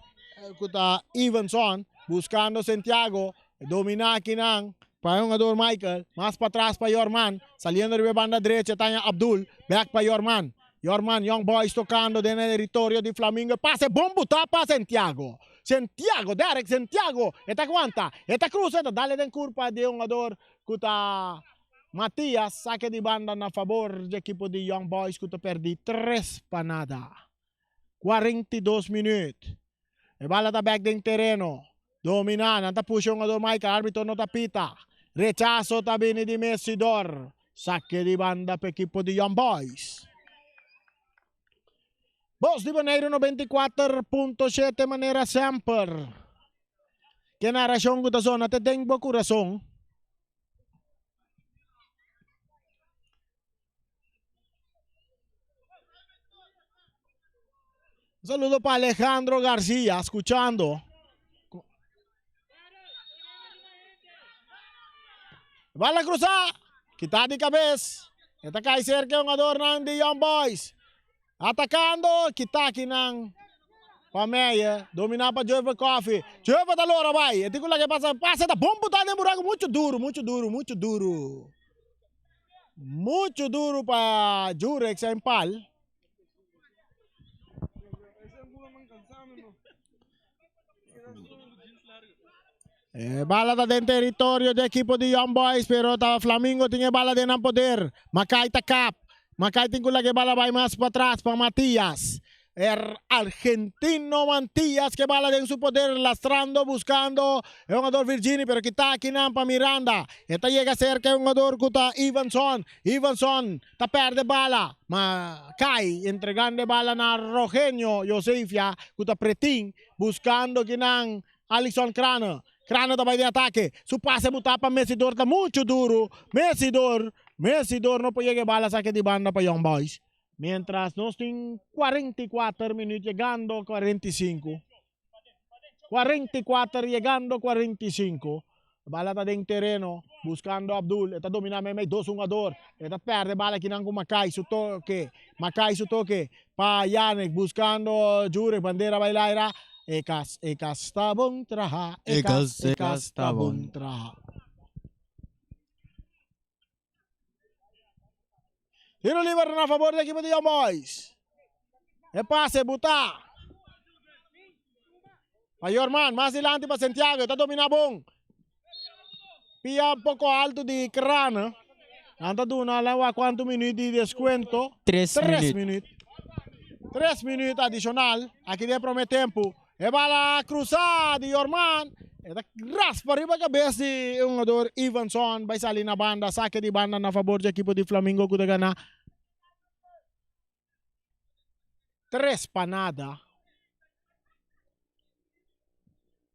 ku ta Evanson buscando Santiago. Domina aki nan pa e hungador Michael. Mas patras pa Yorman. Saliendo riba e banda drecha ta Abdul. Back pa Yorman. Yorman Young Boys tocando den e territorio di Flamingo. E pase bon buta pa Santiago. Santiago, Derek Santiago. E ta aguanta. E ta cruza. E ta dale den curpa di e hungador ku ta Matias sake di banda na fabor dje ekipo di Young Boys ku ta pèrdí tres pa nada. 42 minüt. E bala ta bèk den tereno. Dominá, nan ta pusha hungador Michael, árbitro no ta pita. Rechaso ta bini di Messidor. Sake di banda pa ekipo di Young Boys. Bos di Boneiru 94.7 manera semper. Ke narashon ku ta sona te den bo kurason. Un saludo para Alejandro García, escuchando. Bala cruzar, quita de cabeza. Esta cae cerca un jugador de Young Boys. Atacando, kita akinan pa Meyer, domina pa Joever Coffee. Joever ta lora bai, e tin ku laga e pasa, pasa ta bon buta den buraku, muchu duru, muchu duru, muchu duru. Muchu duru pa Jurek sa empal. E bala ta den territorio di ekipo di Young Boys, pero ta Flamingo tin e bala den nan poder. Makai ta kap. Makai tin ku laga e bala bai mas patras pa Matias. Er argentino Matias ke bala den su poder lastrando buscando e hungador Virgini pero kita akinan pa Miranda. E ta yega cerca e hungador ku ta Ivanson. Ivanson ta perde bala ma kai entregando e bala na Rogenio Josefia ku ta pretin buscando kinan Alisson Crano. Crano ta bai den atake. Su pase butá pa Messidor ta muchu duru. Messidor, Messidor no por yega e bala sake di banda pa Young Boys. Mientras nos tin 44 minuut yegando 45. 44 yegando 45. Bala ta den tereno buscando Abdul. E ta domina meimei dos hungador. E ta perde bala kinan ku Makai su toke. Makai su toke pa Yannick buscando Jurek. Bandera bai laira. E kas, e kas ta bon traha. E kas, e kas ta bon traha. Tiro liber na favor di ekipo di Young Boys. E pase buta. Pa Yorman, mas dilanti pa Santiago, ta domina bon. Pia un poko alto di Krane. Nan ta duna la wak kuantu minuut di deskuento.
Tres
Tres
minuut.
minuut. Tres minuut adishonal aki den prome tempu. E bala krusa di Yorman. E ta raspa riba kabes di e hungador Ivanson. Bai sali na banda. Sake di banda na fabor di ekipo di Flamingo ku ta gana 3 pa nada.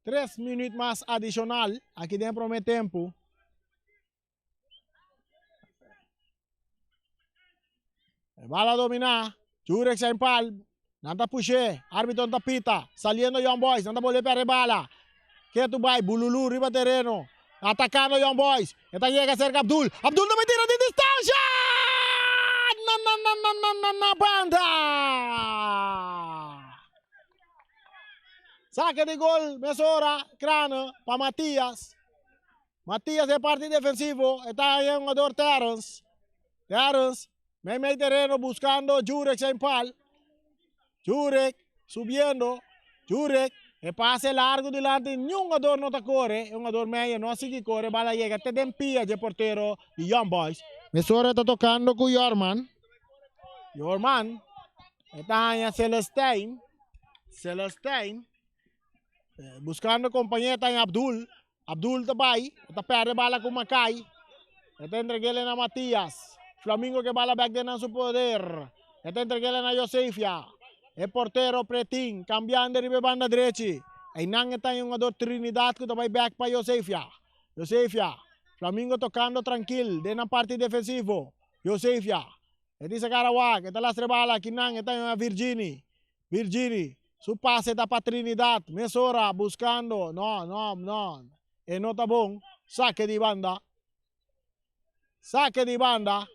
3 minuut mas adishonal aki den prome tempu. E bala dominá. Jurek sa pal. Nan ta push'é. Árbitro ta pita. Saliendo Young Boys. Nan ta bolbe perde bala. Ketu bai. Bululu riba tereno. Atakando Young Boys. E ta yega serka Abdul. Abdul ta bai tira di distansha! Na na na na na na na banda! Sake di gol mesora Krane pa Matias. Matias den parti defensivo e ta haña e hungador Terrence. Terrence mei mei tereno buscando Jurek sin pal. Jurek subiendo. Jurek e pase largo dilanti niun hungador no ta kore. E hungador Meyer no a sigui kore bala yega te den pia dje portero di Young Boys. Mesora ta tocando cu Yorman. Yorman e ta haña Celestijn. Celestijn buscando compañero ta haña Abdul. Abdul ta bai, e ta perde bala ku Makai. E ta entreg'el na Matias. Flamingo ke bala bek den nan su poder. E ta entreg'el na Josefia. E portero Pretin kambiando riba e banda drechi. Einan e ta e hungador Trinidad ku ta bai bek pa Josefia. Josefia. Flamingo tokando trankil den nan parti defensivo. Josefia. E di sacar awak, e ta lastra e bala, kinan e ta yama Virgini. Virgini, su pase ta pa Trinidad, mesora buscando, no, no, no, e no ta bon, sake di banda, sake di banda,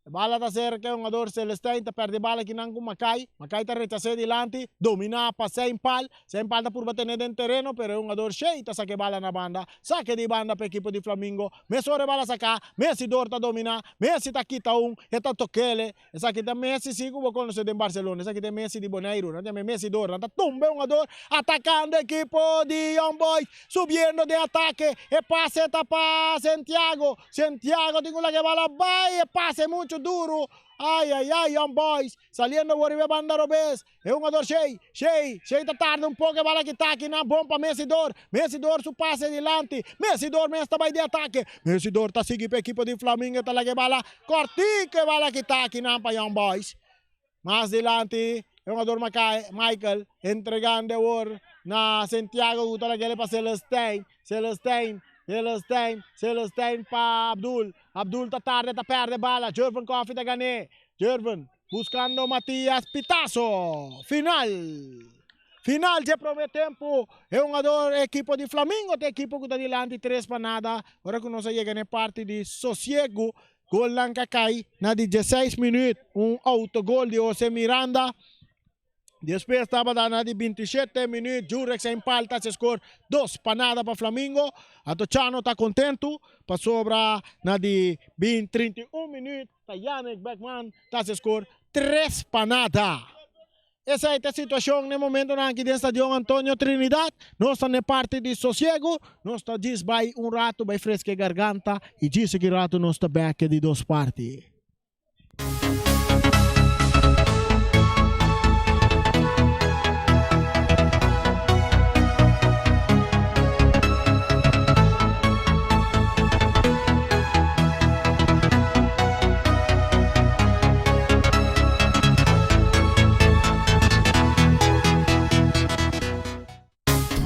e bala ta cerca e hungador Celestijn ta perde bala kinan cu Makai, Makai ta rechase dilanti, domina pa Seinpal, Seinpal ta purba tene den tereno, pero e hungador Shey ta sake bala na banda, sake di banda pa ekipo di Flamingo, mesora e bala saca, Messi dor ta domina, Messi ta kita un, e ta tokele, Esaki ta Messi si ku bo konosé den Barcelona. Esaki ta e Messi di Boneiru. Nan ta yama e Messi dor. Nan ta tumba e hungador atakando ekipo di Young Boys. Subiendo den atake. E pase ta pa Santiago. Santiago tin ku laga e bala bai. E pase muchu duru. Ai ai ai Young Boys saliendo awor riba e banda robes. E hungador Shey, Shey, Shey ta tarda un poco e bala kita aki nan bon pa Messi Dor, Messi Dor su pase dilanti, Messi Dor mes ta bay di atake, Messi Dor ta sigui pa ekipo di Flamingo ta laga e bala cortico e bala kita aki nan pa Young Boys. Mas dilanti e hungador Makai, Michael entregando awor na Santiago cu ta lag'e pa Celestijn, Celestijn, Celestijn, Celestijn pa Abdul, Abdul ta tarda ta perde bala, Jervin Coffie ta gane, Jervin. Buscando Matias Pitazo. Final. Final dje prome tempo. E hungador ekipo di Flamingo ta ekipo ku ta dilanti 3 pa nada. Ora ku nos a yega na e parti di sosiego, golnan ka kai na di 16 minuut. Un autogol di Jose Miranda. Despues tabata na di 27 minuut Jurek sa impalta se score 2 pa nada pa Flamingo. Anto Chano ta contento pasobra na di 31 minuut Ta Yannick Beckman ta haci score 3 pa nada. Esey ta e situacion n'e momentonan aki den Stadion Antonio Trinidad. Nos ta n'e parti di sosiego. Nos ta djis bay un rato bay fresca e garganta y djis aki rato nos ta bek di dos parti.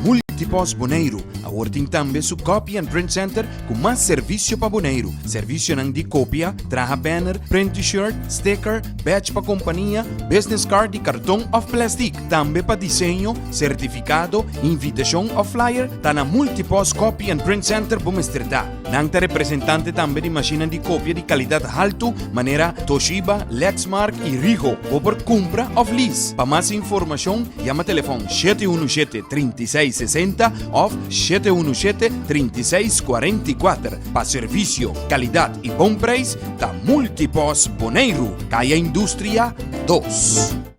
Multipost Boneiru awor tin tambe su Copy and Print Center ku mas servisio pa Boneiru. Servisionan di kopia, traha banner, print t-shirt, sticker, badge pa kompania, business card di karton òf plèstik. Tambe pa diseño, sertifikado, invitashon òf flyer ta na Multipost Copy and Print Center bo mester ta. Nan ta representante tambe di mashinnan di kopia di kalidat haltu manera Toshiba, Lexmark i Rigo. Bo por kumpra òf lease. Pa mas informashon yama telefòn 717 36 60 òf 717 36 44. Pa servisio, kalidat i bon preis ta Multipos Boneiru, Kaya Industria 2.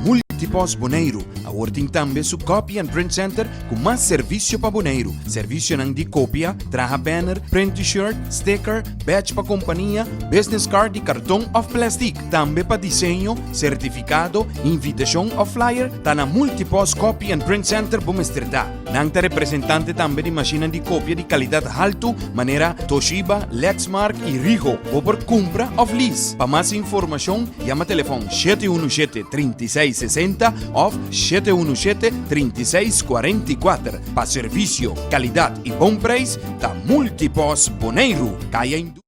Multipost Boneiru awor tin tambe su Copy and Print Center ku mas servisio pa Boneiru. Servisionan di kopia, traha banner, print t-shirt, sticker, badge pa kompania, business card di karton òf plèstik. Tambe pa diseño, sertifikado, invitashon òf flyer ta na Multipost Copy and Print Center bo mester ta. Nan ta representante tambe di mashinnan di kopia di kalidat haltu manera Toshiba, Lexmark i Rigo. Bo por kumpra òf lease. Pa mas informashon yama telefòn 717 36 60 òf 717 36 44. Pa servisio, kalidat i bon preis ta Multipost Boneiru. Kaya Industria.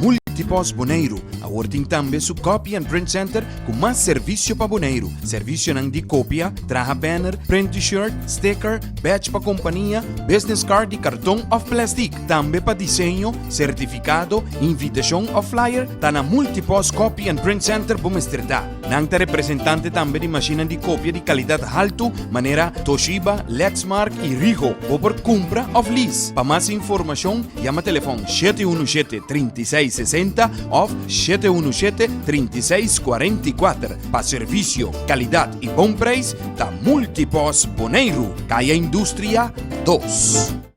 Multipost Boneiru awor tin tambe su Copy and Print Center ku mas servisio pa Boneiru. Servisionan di kopia, traha banner, print t-shirt, sticker, badge pa kompania, business card di karton òf plèstik. Tambe pa diseño, sertifikado, invitashon òf flyer ta na Multipost Copy and Print Center bo mester ta. Nan ta representante tambe di mashinnan di kopia di kalidat haltu manera Toshiba, Lexmark i Rigo. Bo por kumpra òf lease. Pa mas informashon yama telefòn 717 36 60 òf 717 36 44. Pa servisio, kalidat i bon preis ta Multipost Boneiru, Kaya Industria 2.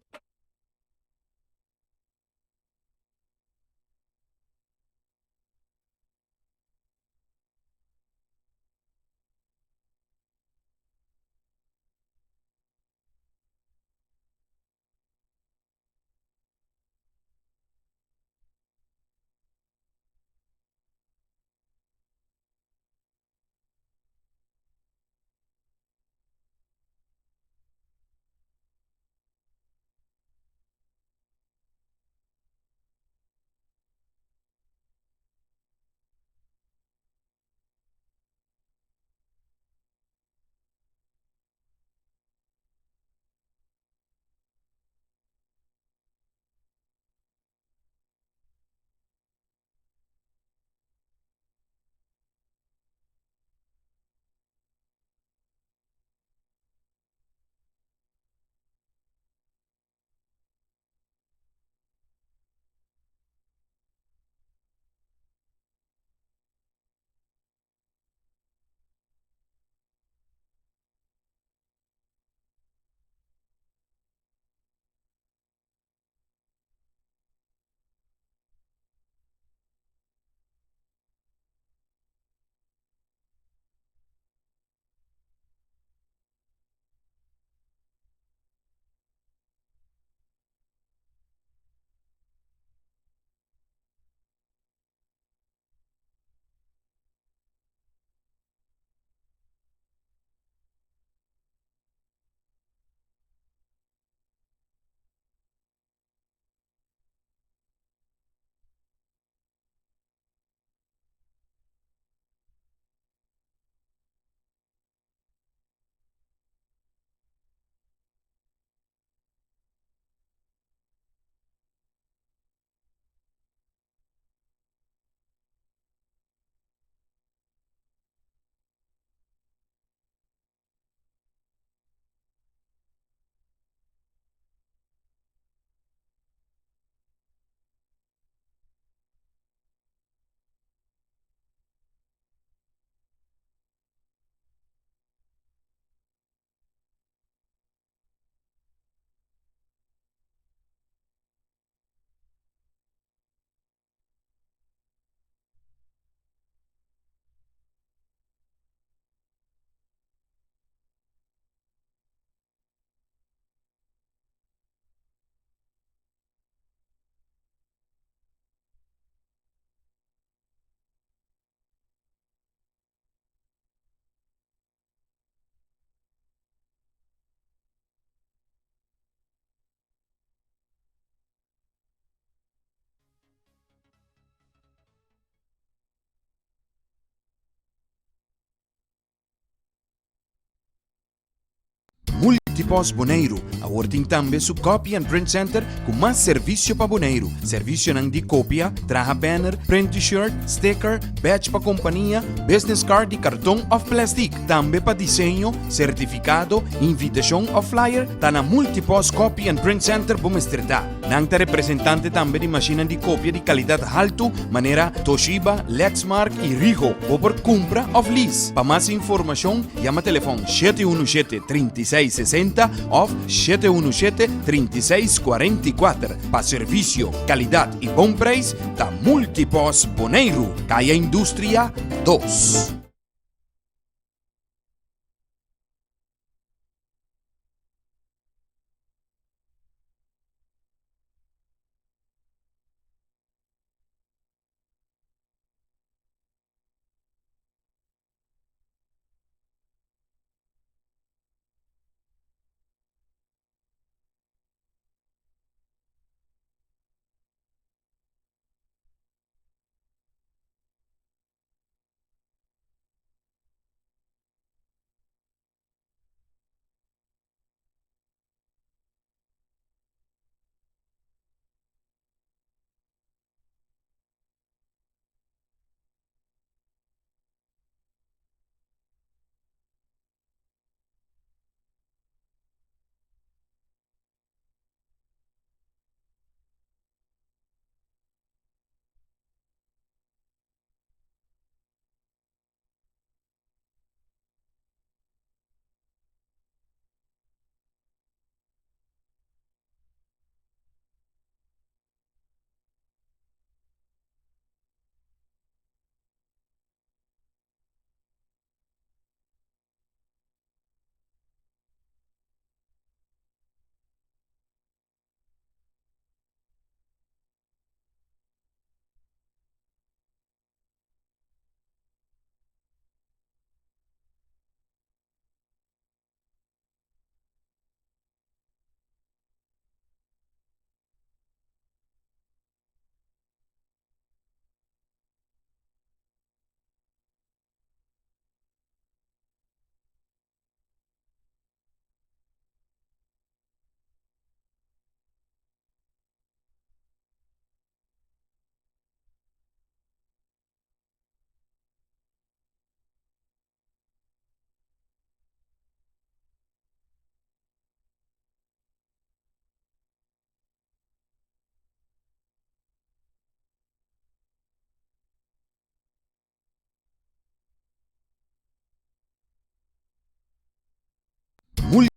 Multipost Boneiru awor tin tambe su Copy and Print Center ku mas servisio pa Boneiru. Servisionan di kopia, traha banner, print T-shirt, sticker, badge pa kompania, business card di karton òf plèstik. Tambe pa diseño, sertifikado, invitashon òf flyer ta na Multipost Copy and Print Center bo mester ta. Nan ta representante tambe di mashinnan di kopia di kalidat haltu manera Toshiba, Lexmark i Rigo. Bo por kumpra òf lease. Pa mas informashon yama telefòn 717 36 60 òf 717 36 44. Pa servisio, kalidat i bon preis ta Multipost Boneiru, Kaya Industria 2.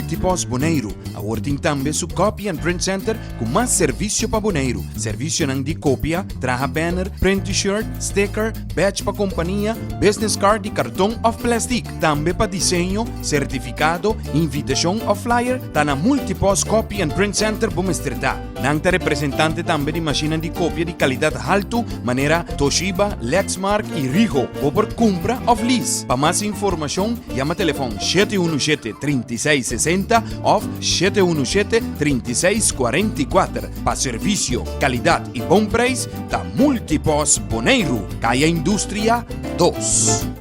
Multipost Boneiru awor tin tambe su Copy and Print Center ku mas servisio pa Boneiru. Servisionan di kopia, traha banner, print T-shirt, sticker, badge pa kompania, business card di karton òf plèstik. Tambe pa diseño, sertifikado, invitashon òf flyer ta na Multipost Copy and Print Center bo mester ta. Nan ta representante tambe di mashinnan di kopia di kalidat haltu manera Toshiba, Lexmark i Rigo. Bo por kumpra òf lease. Pa mas informashon yama telefòn 717 36 60 òf 717 36 44. Pa servisio, kalidat i bon preis ta Multipost Boneiru, Kaya Industria 2.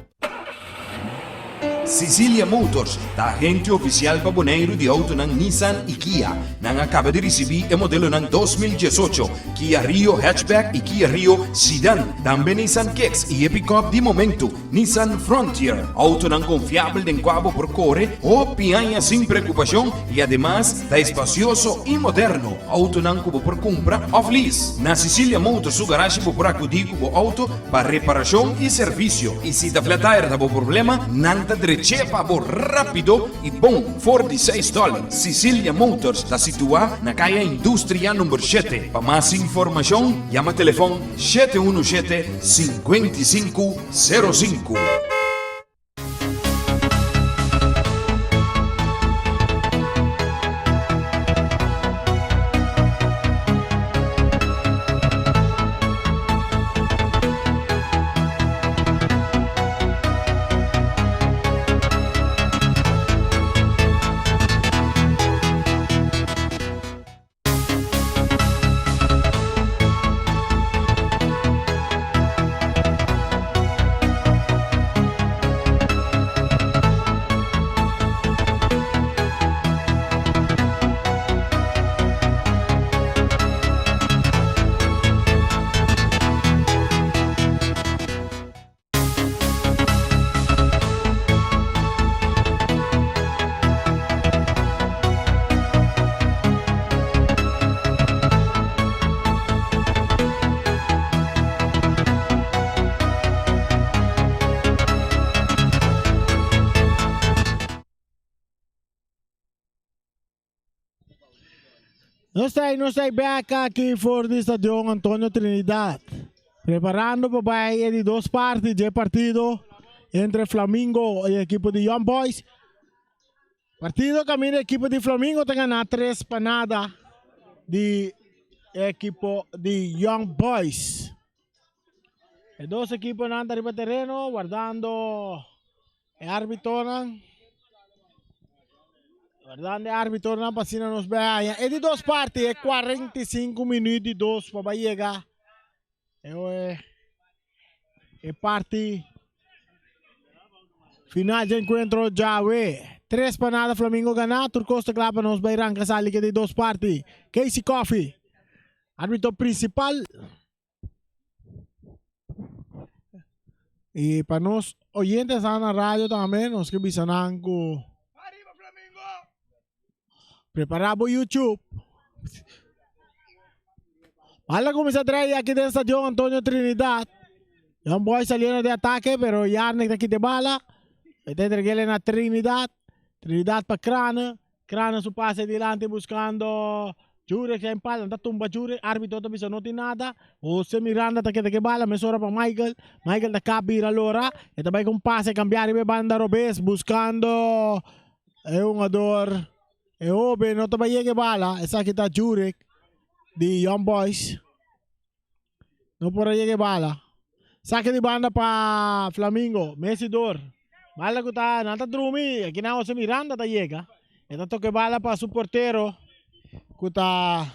Sicilia Motors ta agente ofisial pa Boneiru di outonan Nissan i Kia. Nan a kaba di risibí e modelonan 2018, Kia Rio Hatchback i Kia Rio Sedan. Tambe Nissan Kicks i e pikòp di momentu, Nissan Frontier. Outonan konfiabel den kua bo por kore hopi aña sin preokupashon i ademas ta espasioso i moderno. Outonan ku bo por kumpra òf lease. Na Sicilia Motors su garashi bo por akudí ku bo outo Pa reparashon i servisio, i si ta flat tire ta bo problema, nan ta drech'é pa bo rápido i bon for di seis dòler. Sicilia Motors ta situá na Kaya Industria number shete. Pa mas informashon, yama telefòn 717 5505.
Nos ta nos ta bek aki for di Stadion Antonio Trinidad. Preparando pa bai e di dos parti dje partido entre Flamingo y ekipo di Young Boys. Partido kaminda ekipo di Flamingo ta gana 3 pa nada di ekipo di Young Boys. E dos ekiponan ta riba tereno wardando e arbitonan. Wardando e arbitonan pa asina nos bai haña e di dos parti e 45 minuut di dos pa bai yega e e parti final dje encuentro djawe. 3 pa nada Flamingo gana, tur kos ta kla pa nos bai ranka sali ke di dos parti. Casey Coffee, arbitro principal. Y pa nos oyentes na radio tambe, nos ke bisa nan ku prepara bo YouTube. Bala kuminsá trae aki den Stadion Antonio Trinidad. Young Boys saliendo de ataque, pero Yarnek ta kita bala. E ta entreg'é na Trinidad. Trinidad pa Crane. Crane su pase dilanti buscando Jurek ya empala, ta tumba Jurek, arbitro ta bisa no tin nada. Jose Miranda ta keda ke bala, mesora pa Michael. Michael ta kap bira lora. E ta bai ku un pase kambia riba e banda robes buscando e hungador e hoben no ta bai yega e bala. Esaki ta Jurek di Young Boys. No por a yega e bala. Sake di banda pa Flamingo. Messi dor. Bala ku ta nan ta drumi. Aki nan Jose Miranda ta yega. E ta toka e bala pa su portero ku ta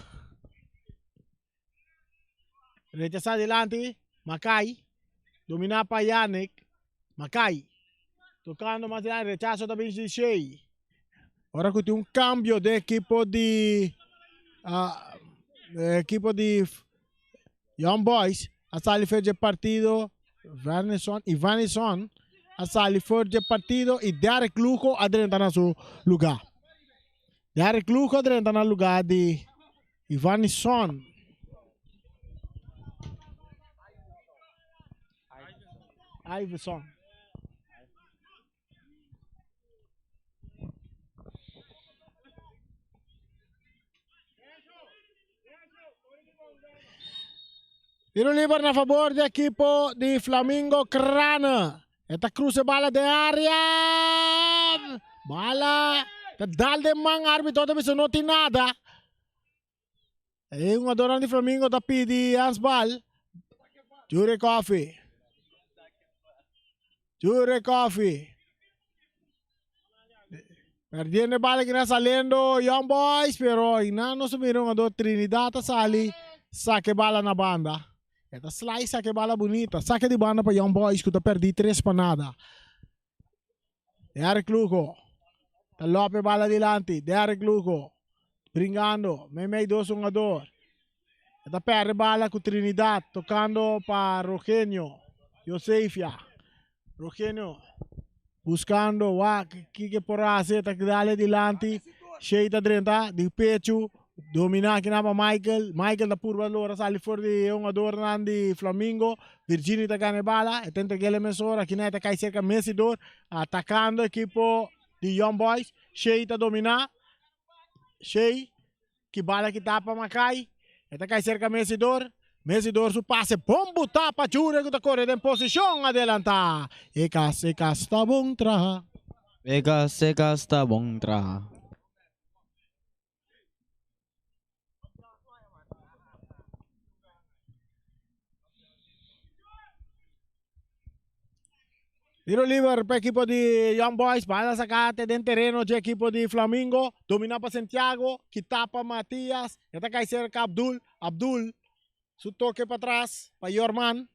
rechasa dilanti. Makai. Domina pa Yannick. Makai. Tokando mas dilanti. Rechaso ta bin di Shey. Ora ku tin un kambio den ekipo di ekipo di Young Boys a sali for dje partido Vanison y Vanison a sali for dje partido y Derek Lugo a drenta na su lugar. Derek Lugo a drenta na lugar di Ivanison. Iverson. Tiro liber na favor di equipo di Flamingo Crana. Eta cruce bala de área. Bala. Ta dal de man árbitro ta bisa no tin nada. E hungadornan di Flamingo ta pidi handsbal. Jure Coffee. Jure Coffee. Perdiendo e bala que na saliendo Young Boys, pero na no se mira hungador Trinidad ta sali saque bala na banda. Eta slice saque bala bonita. Saque di banda pa Young Boys ku ta perdi 3 pa nada. Derrick Lugo. Ta lope bala dilanti. Derrick Lugo. Bringando. Meimei dos hungador. E ta perde bala ku Trinidad. Tocando pa Rogenio. Josefia. Rogenio. Buscando. Wak. Kike por hace. Ta dale dilanti. Shea ta drenta. Di pecho. Domina aki nan pa Michael. Michael ta purba lora sali for di e hungadornan di Flamingo. Virginio ta gana e bala. E ta entreg'el e mesora. Aki nan e ta kai serka Messidor. Atakando ekipo di Young Boys. Shea ta domina. Shea ki bala ki tapa Makai. E ta kai serka Messidor. Messidor su pase bon butá pa Jure ku ta kore den posishon adelantá. E kas, e kas ta bon traha.
E kas, e kas ta bon traha.
Tiro liber pa equipo di Young Boys. Bala sacate den tereno di equipo di Flamingo. Domina pa Santiago. Kita pa Matias. E ta cai cerca Abdul. Abdul. Su toque pa tras pa Yorman.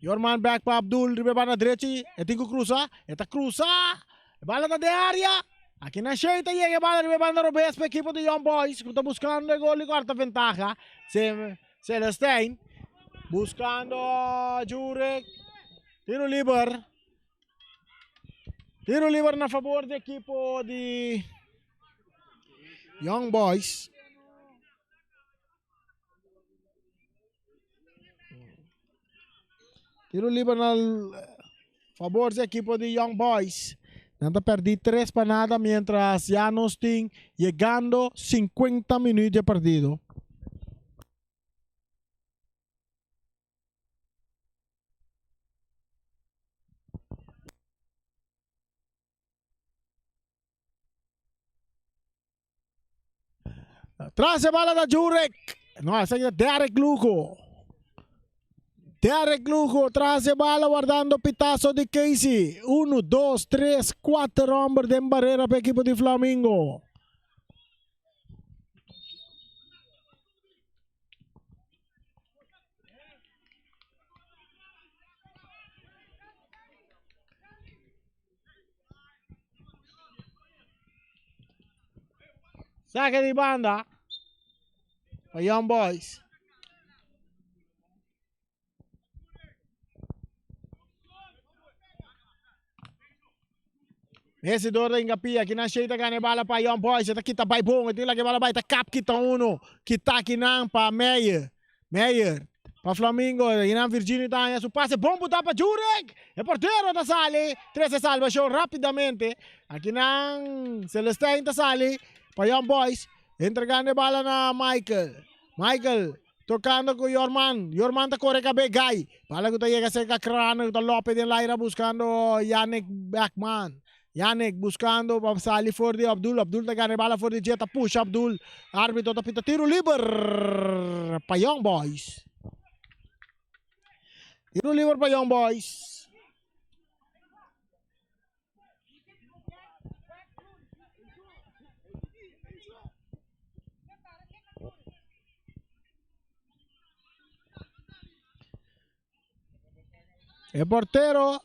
Yorman back pa Abdul. Riba e banda drechi. E tin cu cruza. E ta cruza. E bala ta den area. Aki na Shea ta yega e bala riba e banda robes pa equipo di Young Boys. Cu ta buscando e gol di cuarta ventaha. Celestijn buscando Jurek. Tiro liber. Tiro liber na favor di equipo di Young Boys. Tiro liber na favor di equipo di Young Boys. Nan ta perdí tres pa nada mientras ya nos tin yegando 50 minuut dje partido. Tras e bala ta Jurek. No, esaki ta Derek Lugo. Derek Lugo tras e bala wardando pitazo di Casey. Uno, dos, tres, kuater homber den barera pa ekipo di Flamingo. Saque di banda pa Young Boys. Messi door da Ingapia, kinan Shea ta gana e bala pa Young Boys, e ta kita bai bon, e tin laki e bala bai, ta kap kita uno, kita kinan pa Meyer, Meyer pa Flamingo, kinan Virginio ta haña su pase, bon buta pa Jurek, e portero ta sali, trese salvacion rapidamente, akinan Celestijn ta sali pa Young Boys, entregando e bala na Michael, Michael Tocando cu Yorman. Yorman ta core cabe Guy. Bala cu ta yega cerca Kraner cu ta lope den laira buscando Yannick Beckman. Yannick buscando pa sali for di Abdul. Abdul ta gana e bala for di dje ta pusha Abdul. Arbitro ta pita tiro liber pa Young Boys. Tiro liber pa Young Boys. E portero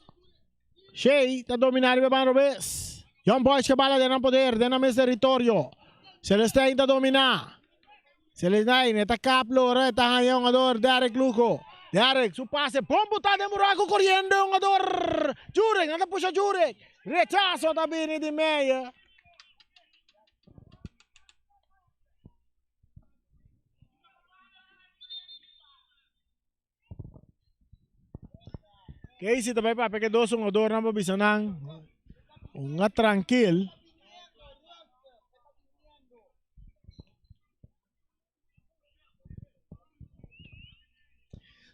Shea ta domina riba ban robes. Young Boys ke bala den nan poder, den nan mes territorio. Celestijn ta domina. Celestijn e ta kap lora, e ta haña hungador Derek Lugo. Derek su pase bon botá den buraco coriendo e hungador Jurek, nan ta pusha Jurek. Rechazo ta bini di Meyer. Casey ta bai papia ke dos hungadornan pa bisa nan hunga trankil.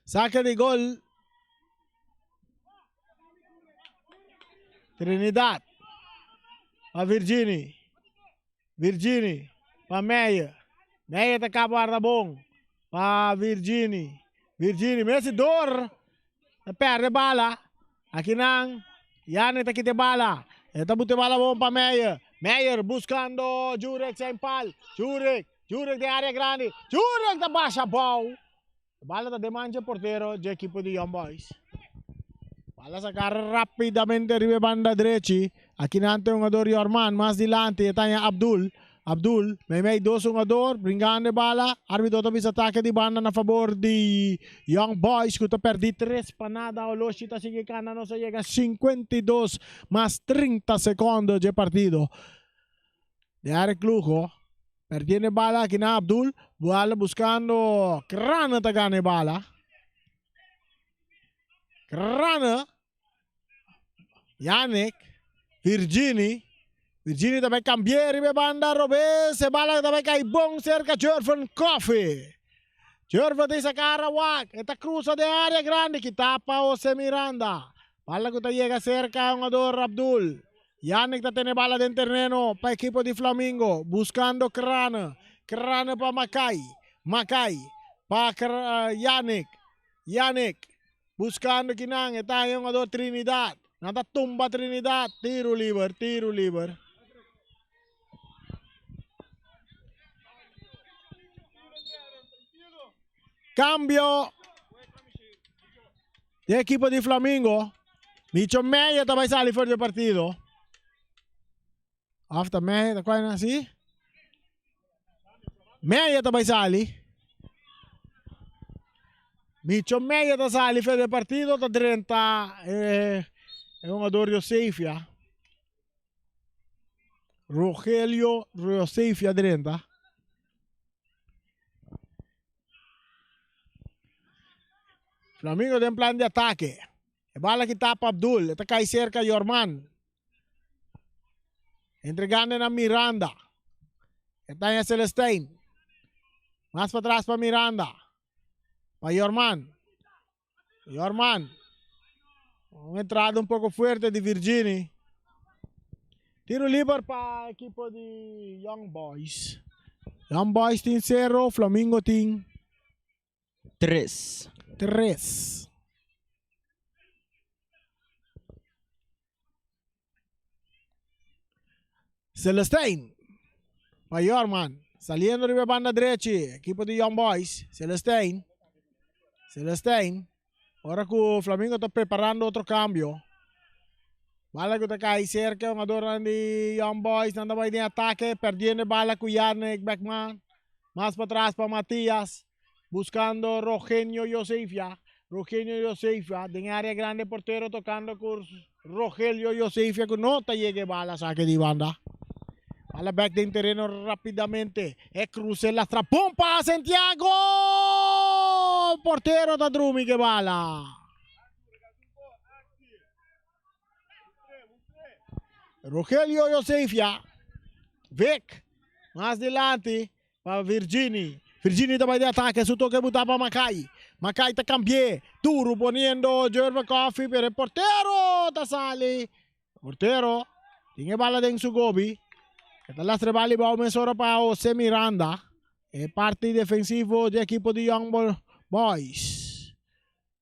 Sake di gol. Trinidad pa Virgini. Virgini pa Meyer. Meyer ta kap warda bon pa Virgini. Virgini mesi dor ta perde bala. Akinan Yannick ta kita e bala. E ta buta e bala bon pa Meyer. Meyer buscando Jurek zijn pal. Jurek, Jurek den area grandi. Jurek ta basha bou. E bala ta den man dje portero dje ekipo di Young Boys. Bala saca rapidamente riba e banda drechi. Akinan ta e hungador Yorman, mas dilanti e ta haña Abdul. Abdul, meimei dos hungador, bringando e bala. Arbitro ta bisa atake di banda na fabor di Young Boys ku ta perdi tres pa nada. Oloshi ta sigui kana, nos a yega 52 mas 30 sekondo dje partido. Derek Lugo perdiendo e bala aki na Abdul. Bala buscando Krana ta gana e bala. Krana. Yannick. Virgini. Virgini ta bai cambier riba e banda robes. E bala ta bai cai bon cerca Jerven Coffee. Jerven ta isa cara wak. E ta cruza den area grandi. Kita pa Jose Miranda. Bala cu ta yega cerca hungador Abdul. Yannick ta tene bala den terreno pa ekipo di Flamingo, buscando Crane. Crane pa Makai. Makai pa Yannick. Yannick buscando kinan e ta haña hungador Trinidad. Nan ta tumba Trinidad. Tiro liber, tiro liber. Cambio di ekipo di Flamingo. Micho Meyer ta bai sali for di e partido. Of ta Meyer ta kwai si? Meyer ta bai sali. Micho Meyer ta sali for di e partido ta drenta e hungador Josefia. Rogelio Josefia drenta. Flamingo den plan di atake. E bala ki tapa Abdul. E ta kai serka Yorman. Entregando na Miranda. E ta haña Celestijn. Mas patras pa Miranda. Pa Yorman. Yorman. Un entrada un poco fuerte di Virgini. Tiro liber pa equipo di Young Boys. Young Boys tin 0, Flamingo tin
3.
3. Celestijn pa Yorman. Saliendo riba banda drechi. Equipo di Young Boys. Celestijn. Celestijn. Ora ku Flamingo ta preparando otro cambio. Bala ku ta kai cerca. Jugador di Young Boys. Nan ta bai den atake. Perdiendo bala ku Yarnek Beckman. Mas pa tras pa Matias. Buscando Rogenio Josefia. Rogenio Josefia. Den area grande portero tocando ku Rogelio Josefia ku no ta yega e bala sake di banda. Bala back den tereno rapidamente. E cruce lastra pompa Santiago! Portero ta drumi ke bala. Rogelio Josefia. Vic. Mas dilanti. Pa Virgini. Virgini ta bai di atake. Su toke buta pa Makai. Makai ta kambi'é. Duru poniendo Jerva Coffee, pero e portero ta sali. Portero tin e bala den su gobi. E ta lastra e bala ibao mesora pa Jose Miranda. E parti defensivo di ekipo di Young Boys.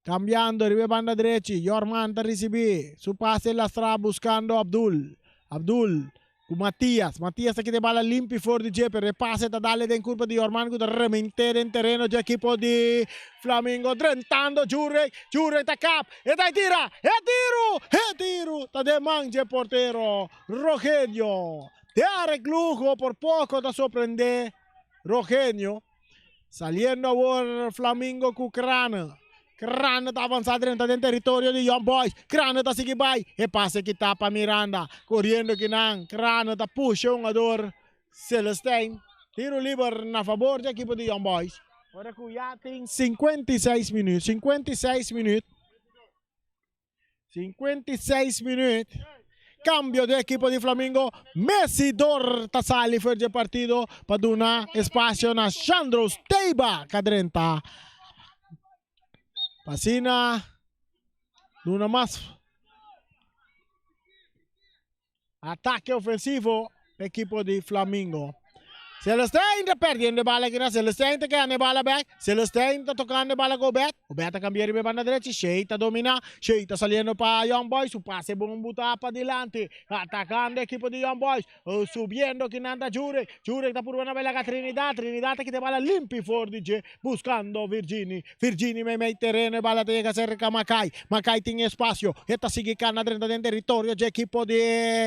Cambiando riba e banda drechi, Yorman ta ricibi su pase lastra buscando Abdul. Abdul cu Matias. Matias ta kita e bala limpi for di dje, pero e pase ta dale den curpa di Yorman cu ta remente den tereno dje ekipo di Flamingo. Drentando Jurek. Jurek ta kap. E ta tira. E tiro! E tiro ta den man dje portero Rogelio. Derek Lugo por poco ta sorprende Rogelio. Saliendo awor Flamingo ku Krane. Krane ta avansa drenta den teritorio di Young Boys. Krane ta sigui bai. E pase kita pa Miranda. Koriendo kinan. Krane ta pusha hungador Celestijn. Tiro liber na fabor di ekipo di Young Boys. Ora ku ya tin 56 minuut. 56 minuut. 56 minuut. Cambio di equipo di Flamingo. Messi Dor ta sali for di partido pa duna espacio na Shandro Steiba kadrenta. Pasina duna mas Atake ofensivo pa ekipo di Flamingo. Celestijn ta perdiendo e bala akina. Celestijn ta keda e bala bek. Celestijn ta tokando e bala ku Obed. Obed ta kambia riba e banda drechi. Shey ta domina. Shey ta saliendo pa Young Boys. Su pase bon buta padilanti. Atakando ekipo di Young Boys. Subiendo kinan ta Jurek. Jurek ta purba na bela ka Trinidad. Trinidad ta kita e bala limpi for di dje. Buscando Virgini. Virgini meimei tereno e bala ta yega cerca Makai. Makai tin espacio. E ta sigui cana drenta den territorio dje equipo di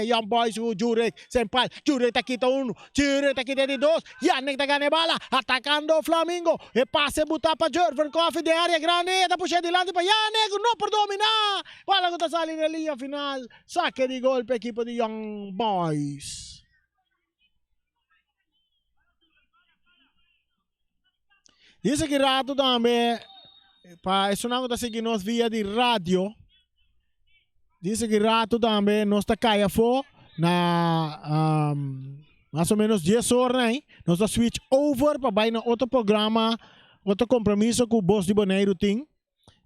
Young Boys cu Jurek Sempal. Jurek ta kita uno. Jurek ta kita di dos. Yannick ta gana e bala. Atacando Flamingo. E pase buta pa Jervin Coffee den area grandi. E ta pusha dilanti pa Yannick. No por domina. Bala cu ta sali den liña final. Saque di gol pa equipo di Young Boys. Dice ki rato tambe pa esunnan ku ta sigui nos via di radio. Dice ki rato tambe nos ta kai afó na um, mas o menos 10 or nai. Nos ta switch over pa bai na otro programa, otro compromiso ku Bos di Boneiru tin.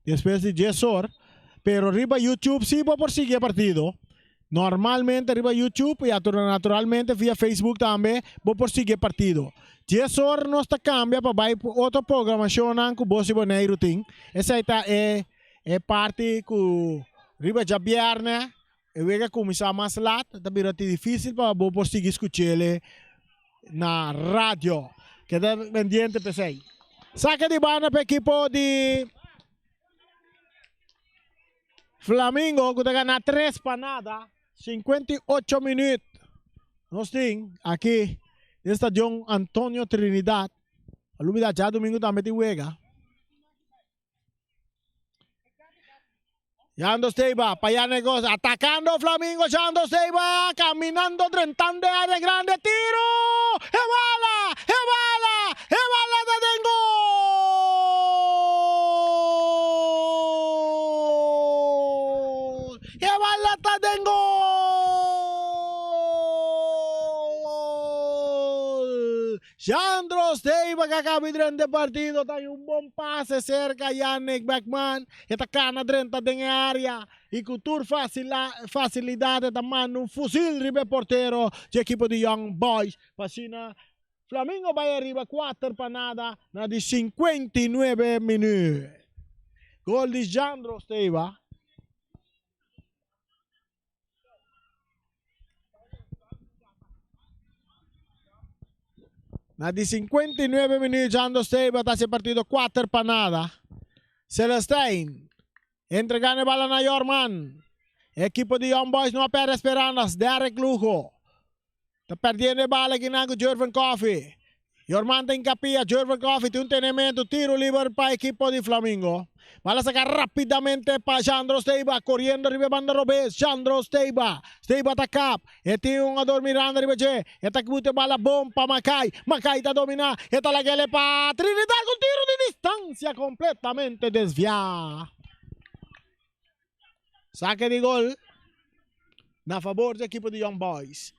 Despues di 10 or. Pero riba YouTube sí bo por sigui e partido. Normalmente riba YouTube y naturalmente via Facebook tambe bo por sigui e partido. 10 or nos ta cambia pa bay otro programacionnan cu Bos di Boneiru tin. Esey ta e e parti cu riba djabierne e wega cuminsa mas lat ta bira ti dificil pa bo por sigui scuchele na radio. Keda pendiente p'esey. Saca di banda pa ekipo di Flamingo ku ta gana 3 pa nada. 58 minuut. Nos tin aki den stadion Antonio Trinidad. Alumida djadumingu tambe tin wega. Yando Steiba, pa ya negocio, atacando Flamingo, Yando Steiba, caminando, drentando área grande, tiro, e bala, e bala, e bala ta den gol! E bala ta den gol! Jandro Steva que acaba de e partido. Ta un bon pase cerca Yannick Beckman. E ta cana drenta den area. Y cu tur facilidad ta manda un fusil riba portero di ekipo di Young Boys. Pa asina Flamingo bay ariba 4-0 na di 59 minuut. Gol di Jandro Steva. Na di 59 minuut Jandro Steva ta e partido 4-0. Celestine entregando bala na Jorman. Ekipo di Young Boys no a perde speransa. Derek Lugo. Ta perdiendo e bala aki cu Jervin Coffee. Jorman tin capia. Jervin Coffee tin un tenimento. Tiro liber pa ekipo di Flamingo. Bala saca rapidamente pa Jandro Steiba. Coriendo riba banda robes. Jandro Steiba. Steiba ta kap. E tin un hungador Miranda riba dje. E ta bota bala bon pa Makai. Makai ta domina. E ta lag'e pa Trinidad cu tiro di distancia completamente desvia. Saque di gol na fabor di ekipo di Young Boys.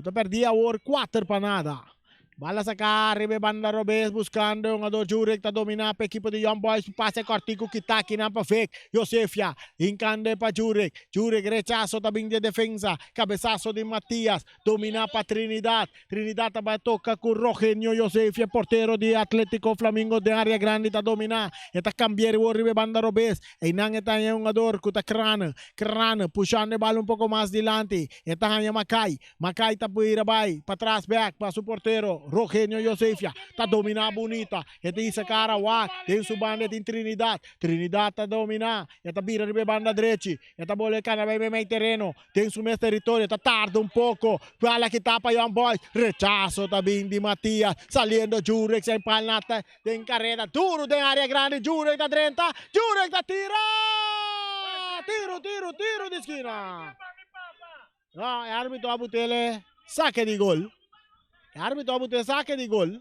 Ta perdi awor 4-0. Bala saca riba banda robes buscando un hungador Jurek ta domina pa ekipo di Young Boys. Pase cortico kitaki na pa Fek. Josefia hincando pa Jurek. Jurek rechazo tambe di defensa. Cabezazo di Matias. Domina pa Trinidad. Trinidad tambe toca cu Rogenio Josefia, portero di Atletico Flamingo den area grandi ta domina. E ta cambia riba banda robes. E nan ta un hungador cu ta Crane. Crane pushando e bala un poco mas dilanti. E ta Makai. Makai ta pira bay patras back pa su portero Rogenio Josefia. Ta domina bunita. E ta isa cara wa. Den su banda tin Trinidad. Trinidad ta domina. E ta bira riba banda drechi. E ta bolbe cana bay mey tereno. Den su mes teritorio. Ta tarda un poco. Bala cu ta pa Young Boys. Rechazo tambe di Matias. Saliendo Jurek sin palnata. Den carera duro den area grandi. Jurek ta 30. Jurek ta tira. Tiro, tiro, tiro di skina. No, e arbitro a but'e saque di gol. E arbitro a but'e saque di gol.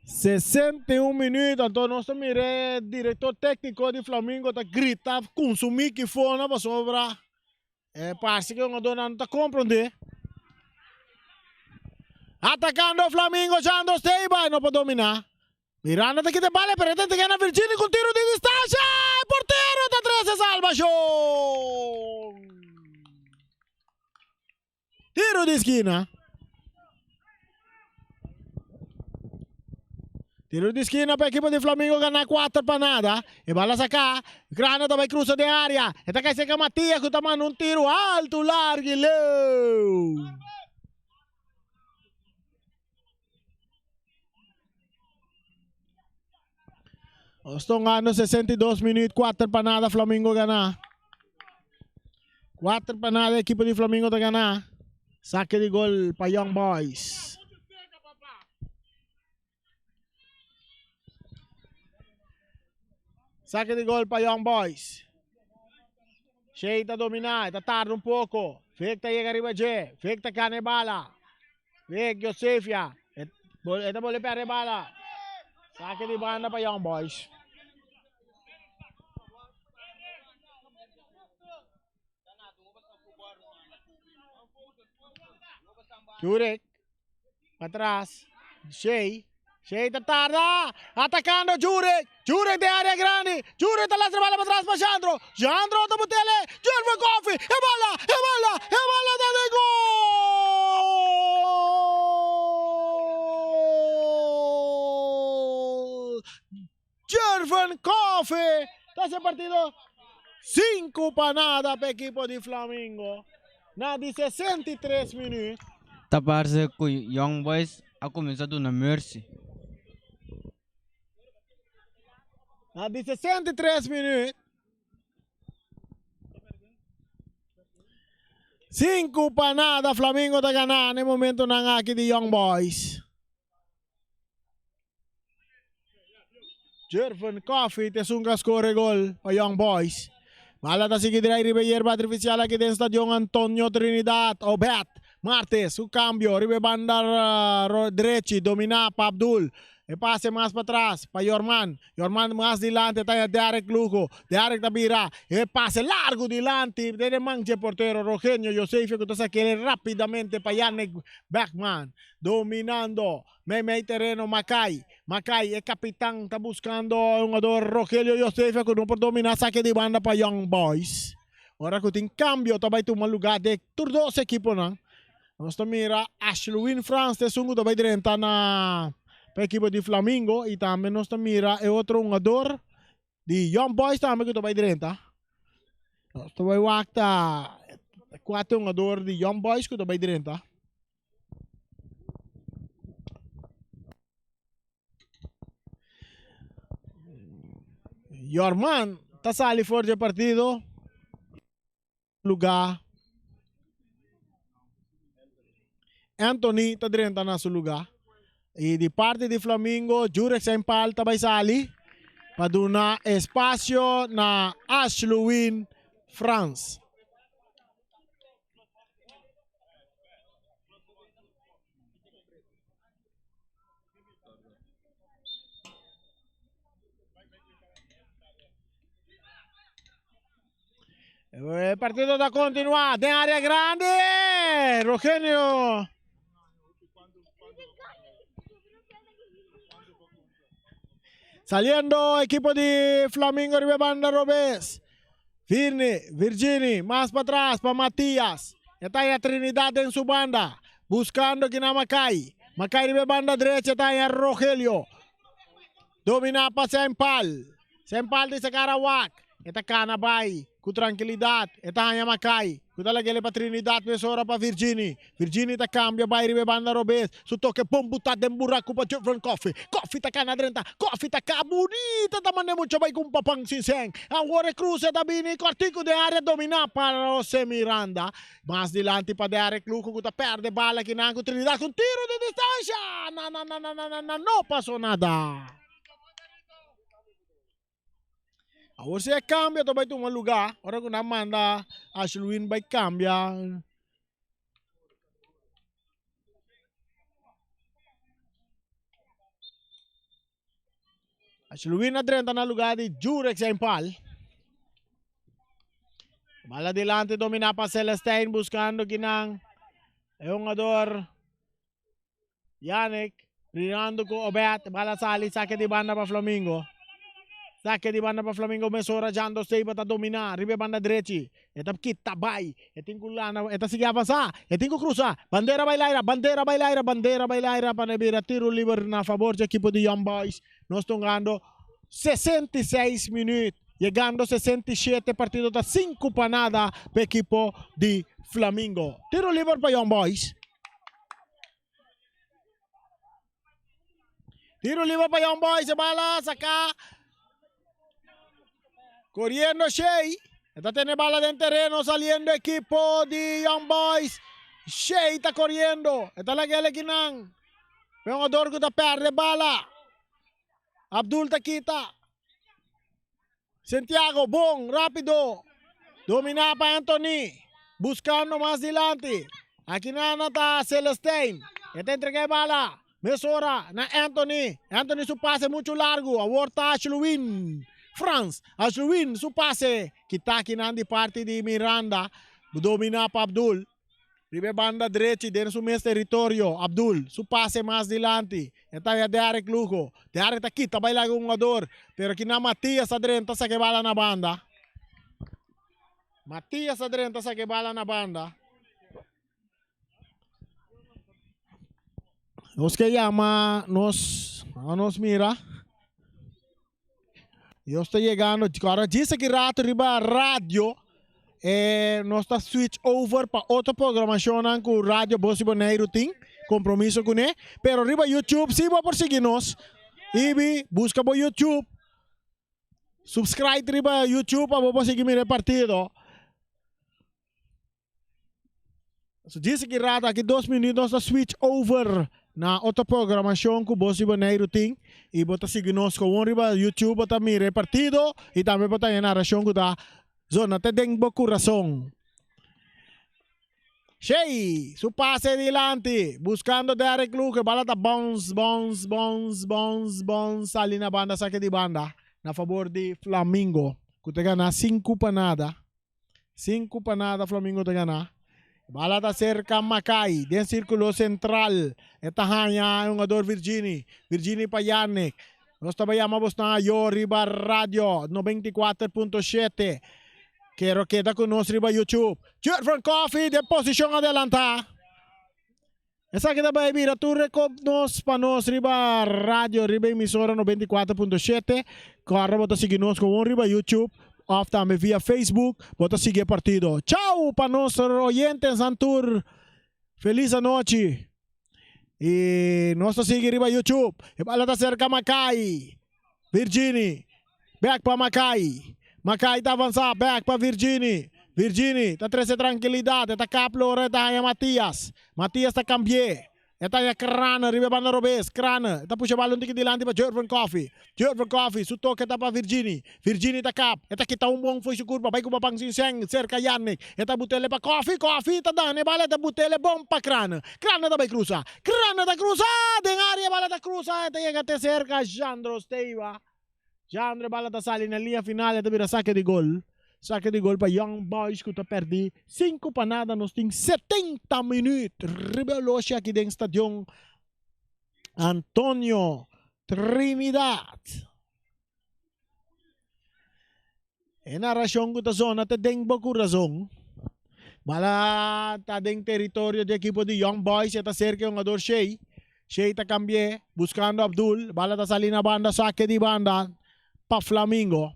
61 minuut, anto nos mira director tecnico di Flamingo ta grita cu su microfono pasobra. E parece cu no ta comprende. Atacando Flamingo, Jandro Steiba, no por domina. Miranda ta kita bala, pero ta gana Virginia cu tiro di distancia. Portero ta 13 salvacion. Tiro di skina. Tiro di skina pa ekipo di Flamingo gana 4-0. E bala saca. Grana tambe cruza den area. E ta cay cerca Matias cu ta manda un tiro halto, largo y leu. Ta hungando 62 minuut, 4-0 Flamingo gana. 4-0 ekipo di Flamingo ta gana. Saque di gol pa Young Boys. Saque di gol pa Young Boys. Shea ta domina, ta tarda un poco. Fek ta yega riba dje. Fek ta cana bala. Fek Josefia. E ta bolbe perde bala. Saque di banda pa Young Boys. Jurek. Patras. Shea. Shea ta tarda. Atacando Jurek. Jurek den area grandi. Jurek ta lansa bala patras pa Jandro. Jandro ta but'e. Jervin Coffee. E bala. E bala. E bala ta den gol. Jervin Coffee. Ta e partido 5-0 pa ekipo di Flamingo. Na di 63 minuut.
Ta parece cu Young Boys a cuminsa duna mercy.
Na di 63 minuut. 5-0 Flamingo ta gana na momento nan aki di Young Boys. Jervin Coffee ta esun cu score gol pa Young Boys. Bala ta sigui riba yerba artificial aki den Stadion Antonio Trinidad. Obed Martes, su cambio. Riba banda drechi, domina pa Abdul. E pase mas patras pa Yorman. Yorman mas dilanti ta haña Derek Lugo. Derek ta bira e pase largu dilanti den e man dje portero Rogenio Josefia ku ta sak'el rapidamente pa Yannick Beckman. Dominando meimei tereno Makai. Makai e kapitan ta buskando e hungador Rogelio Josefia ku no por domina sake di banda pa Young Boys. Ora ku tin kambio ta bai tuma luga den tur dos ekiponan. Nos ta mira Ashlewin Frans ta esun ku ta bai drenta na pa ekipo di Flamingo i tambe nos ta mira e otro hungador di Young Boys tambe ku ta bai drenta. Nos ta bai wak ta kua ta e hungador di Young Boys ku ta bai drenta. Yorman ta sali for di e partido. Lugá. Anthony ta drenta na su lugá. I di parti di Flamingo, Jurek Sempal ta bai sali pa duna espasio na Ashluwin Frans. E partido ta continua den area grandi. Rogenio. Saliendo equipo di Flamingo riba banda robes. Virni, Virgini, mas pa tras pa Matias. E ta haya Trinidad den su banda. Buscando kina Makai. Makai riba banda derecha ta haya Rogelio. Domina pa Sempal. Sempal di sacar wak. E ta cana bay cu trankilidad. E ta haña Makai cu ta lag'ele pa Trinidad mesora pa Virgini. Virgini ta cambia bay riba e banda robes. Su toke bon buta den buraco pa Jefren Koffie. Koffie ta cana drenta. Koffie ta ca bunita ta manda e mucha bay cu un papan sin sen. Awor e cruce ta bini cortico den area domina pa Jose Miranda. Mas dilanti pa Derrick Lugo cu ta perde bala kinan cu Trinidad cu un tiro di distancia. Na na na na na na no paso nada. Awor si e cambio ta bay tuma lugar, ora cu nan manda Ashlwin bay cambia. Ashlwin a drenta na lugar di Jurek Sempal. Bala dilanti domina pa Celestijn buscando kinan e hungador Yannick bringando ku Obed. Bala sali, sake di banda pa Flamingo. Sake di banda pa Flamingo mesora Jando Seiba ta dominá riba e banda drechi. E ta kita bai. E tin ku lana, e ta sigui avansá. E tin ku krusa. Bandera bai laira, bandera bai laira, bandera bai laira pa no bira tiro liber na fabor dje ekipo di Young Boys. Nos tungando 66 minuut, yegando 67 partido ta 5 pa nada pa ekipo di Flamingo. Tiro liber pa Young Boys. Tiro libre pa Young Boys, e bala saca. Corriendo Shea. Está tiene bala den terreno saliendo equipo di Young Boys. Shea está corriendo. Está la gele kinan. Jugador que ta perde bala. Abdul ta kita. Santiago, bon, rápido. Dominá pa Anthony. Buscando mas dilanti. Aki na ta Celestijn. E ta entrega e bala. Mesora na Anthony. Anthony su pase mucho largo. Awor ta Ashluwin. Frans. Ashluwin su pase. Kita akinan di parti di Miranda. Dominá pa Abdul. Riba e banda drechi den su mes teritorio, Abdul su pase mas dilanti. E ta haña Derrick Lugo. Derrick ta kita bai laga un hungador, pero kinan Matias ta drenta saka e bala na banda. Matias ta drenta saka e bala na banda. Nos ke yama nos, nos mira. Dios ta yegando. Ahora djis aki rato riba radio eh, nos ta switch over pa otro programacionnan ku Radio Bos di Boneiru tin compromiso kuné. Pero riba YouTube sí bo por sigui nos. Ibi, buska bo YouTube. Subscribe riba YouTube pa bo por sigui mira e partido. So djis aki rato, aki dos minuut nos ta switch over na otro programacion cu Bos di Boneiru tin y bo ta sigui nos gewoon riba YouTube, bo ta mira e partido y tambe bo ta haña narracion cu ta zona te den bo curason. Shey, su pase dilanti, buscando Derrick Luke, bala ta bounce, bounce, bounce, bounce, bounce, sali na banda, sake di banda, na fabor di Flamingo, cu ta gana 5 pa nada. 5 pa nada Flamingo ta gana. Bala ta cerca Makai, den circulo central, e ta haya e hungador Virgini, Virgini pa Yannick. Nos ta yama bosnan ayo riba radio 94.7. Kero keda ku nos riba YouTube. Jurgen Coffee den posishon adelantá. Esaki ta bai bira tur rekop nos pa nos riba radio riba emisora 94.7. Kòrda bo ta sigui nos gewoon riba YouTube òf tambe via Facebook. Bo ta sigui e partido. Chau pa nos oyentenan tur. Felis anochi. I nos ta sigui riba YouTube. E bala ta serka Makai. Virgini. Bek pa Makai. Makai ta avansá bek pa Virgini. Virgini ta trese trankilidat. E ta kap lora e ta haña Matias. Matias ta kambi'é. E ta haña Kraner riba e banda robes. Kraner ta pusha bala un tiki dilanti pa Jurven Coffie. Jurven Coffie su toke ta pa Virgini. Virgini ta kap. E ta kita un bon fo'i su kurpa bai ku papan sin sèn serka Yannick. E ta but'ele pa Coffie. Coffie ta dana e bala e ta but'ele bon pa Kraner. Kraner ta bai krusa. Kraner ta krusa! Den área e bala ta krusa e ta yega te serka Jandro Steiva. Jandro e bala ta sali na liña final e ta bira sake di gol. Sake di gol pa Young Boys ku ta pèrdí sinku pa nada. Nos tin 70 minüt riba e oloshi aki den stadion Antonio Trinidad. E narashon ku ta zona ta den bo kurason. Bala ta den teritorio di ekipo di Young Boys, e ta serka e hungador Shey. Shey ta kambi'é, buskando Abdul. Bala ta sali na banda, sake di banda pa Flamingo.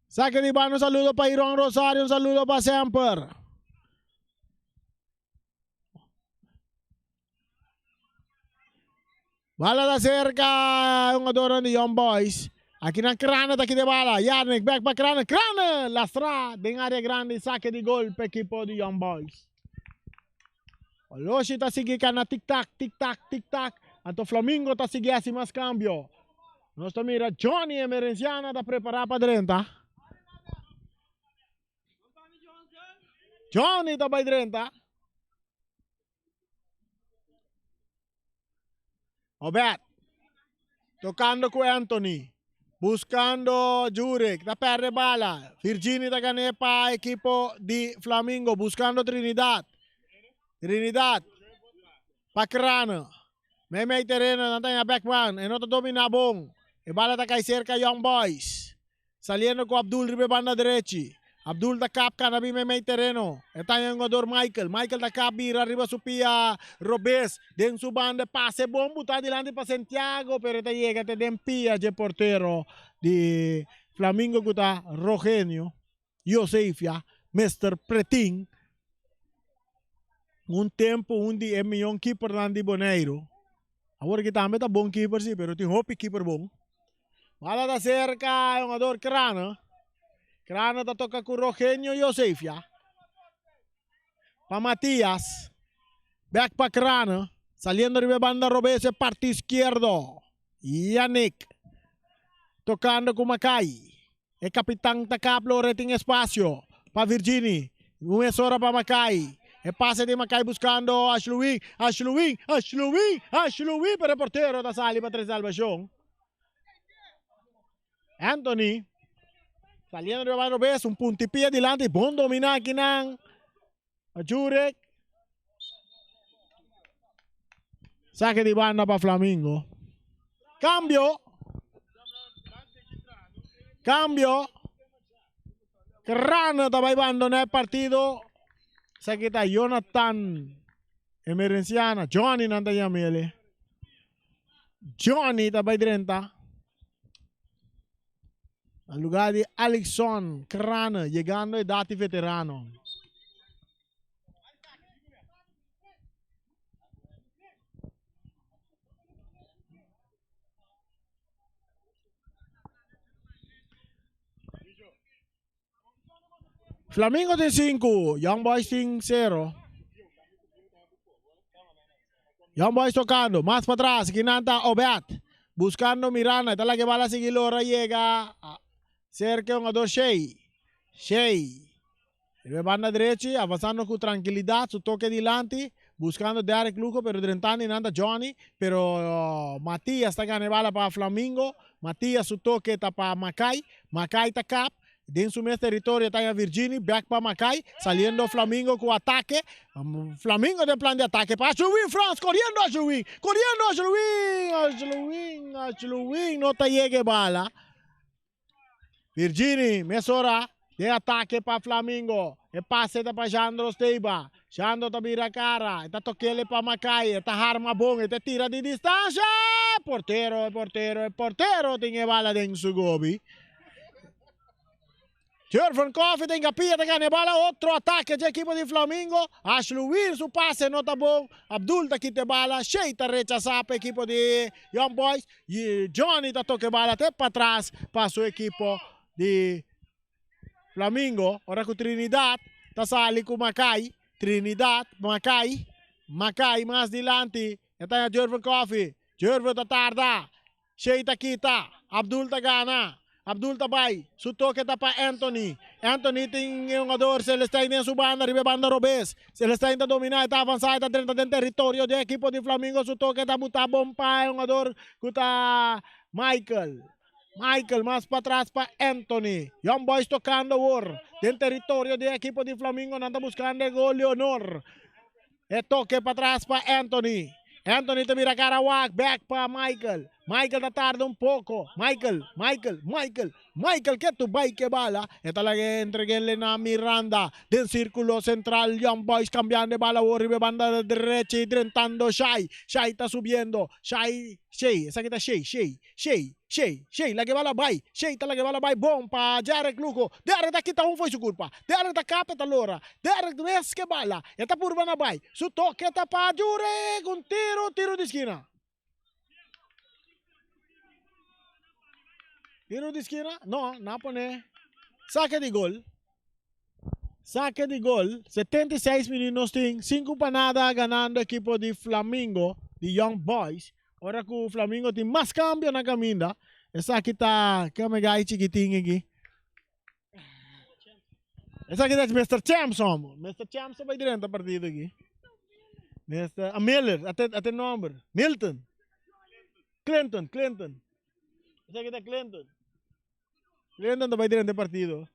Sake di banda, un saludo pa Iron Rosario, un saludo pa Semper. Bala ta cerca hungadornan di Young Boys. Aki nan Krane ta kite bala. Yarnick back pa Krane. Krane lastra den area grandi sake di gol pa ekipo di Young Boys. Oloshi ta sigui kana tik tak, tik tak, tik tak. Anto Flamingo ta sigui hasi mas cambio. Nos ta mira Johnny Emerenciana ta prepara pa drenta. Johnny ta bai drenta. Obed. Tocando cu Anthony. Buscando Jurek. Ta perde bala. Virginie ta gane pa equipo di Flamingo. Buscando Trinidad. Trinidad. Pa Crano. Meimei tereno. Nan ta ña backman. E no ta domina bon. E bala ta cai cerca Young Boys. Saliendo ku Abdul riba e banda drechi. Abdul ta kap kana bin meimei tereno. E ta haña hungador Michael. Michael ta kap bira riba su pia robes. Den su banda e pase bon butá dilanti pa Santiago pero e ta yega te den pia dje portero di Flamingo ku ta Rogenio Josefia, Mister Pretin. Un tempu un di e miyon kipernan di Boneiru. Awor aki tambe ta bon kiper si pero tin hopi kiper bon. Bala ta serka e hungador Krana. Krana ta toka ku Rogenio Josefia. Pa Matias. Bek pa Krana. Saliendo riba e banda robes e parti izquierdo. Yannick. Tokando ku Makai. E kapitan ta kap lora e tin espasio pa Virgini. Un esora pa Makai. E pase di Makai buskando Ashluwin. Ashluwin! Ashluwin! Ashluwin! Pero e portero ta sali pa trese salbashon. Anthony saliendo riba banda robes. Un puntipia dilanti. Bon domina akinan. Jurek. Saque di banda pa Flamingo. Cambio. Cambio. Crana ta bai abandonar e partido. Esaki ta Jonathan Emerenciana. Johnny nan ta yamele. Johnny ta bai drenta. Na lugar di Alixon Crane, yegando edad di veterano. Flamingo tin 5, Young Boys tin 0. Young Boys tocando, mas para atrás, kinan ta Obed. Buscando Miranda. Esta la que bala sigui lora yega cerca e hungador Shey. Shey. Riba e banda drechi, avanzando cu trankilidad, su toke dilanti, buscando Derrick Lugo, pero drentando y nan ta Johnny, pero Matias ta gana e bala pa Flamingo, Matias su toke ta pa Makai, Makai ta kap, den su mes teritorio ta haña Virgini, bek pa Makai, saliendo Flamingo cu atake, Flamingo den plan di atake pa Ashluwin Frans, coriendo Ashluwin, coriendo Ashluwin, Ashluwin, Ashluwin no ta yega e bala. Virgini mesora den atake pa Flamingo. E pase ta pa Jandro Steiba. Jandro ta bira kara. E ta tokele pa Makai. E ta harma bon. E ta tira di distansha. Portero, e portero, e portero tin e bala den su gobi. Jurven Coffee ta ingapia ta gana e bala. Otro atake dje ekipo di Flamingo. Ashluwin su pase no ta bon. Abdul ta kita e bala. Shey ta rechasa pa ekipo di Young Boys. Johnny ta toka e bala te patras pa su ekipo di Flamingo. Ora ku Trinidad ta sali ku Makai. Trinidad, Makai, Makai mas dilanti. E ta haña Jurven Coffee. Jurven ta tarda. Shey ta kita, Abdul ta gana. Abdul ta bai, su toke ta pa Anthony. Anthony tin e hungador Celestijn den su banda riba e banda robes. Celestijn ta domina, e ta avansa, e ta drenta den teritorio di e ekipo di Flamingo. Su toke ta buta bon pa e hungador ku ta Michael. Michael mas patras pa Anthony. Young Boys tokando awor den teritorio di e ekipo di Flamingo. Nan ta buskando e gol di honor. E toke patras pa Anthony. Anthony ta bira cara wak back pa Michael. Michael ta tarda un poco. Michael, Michael, Michael, Michael ke tu bai ke bala. E ta laga entreguele na Miranda. Den circulo central Young Boys cambiando e bala awor riba e banda derechi drentando Shai. Shai ta subiendo. Shai, Shei, esaki ta Shei, Shei. Shei, Shei, Shei, laga e bala bai, Shei ta laga e bala bai bon pa Derek Lugo, Derek ta kita un fo'i su kurpa, Derek ta kap e ta lora, Derek mes ke bala, e ta purba na bai, su toke ta pa Jurek, un tiro, tiro di skina. Tiro di skina? No, nan a pone sake di gol. Sake di gol, 76 minuut nos tin, 5 pa nada ganando ekipo di Flamingo, di Young Boys. Ora ku Flamingo tin mas kambio na kaminda, esaki ta keme gai chikitin aki. Esaki ta Mister Champs homo. Mister Champs ta bai drenta partido aki. Mister ah, Miller, ate ate nomber. Milton. Clinton, Clinton. Esaki ta Clinton. Clinton ta bai drenta partido.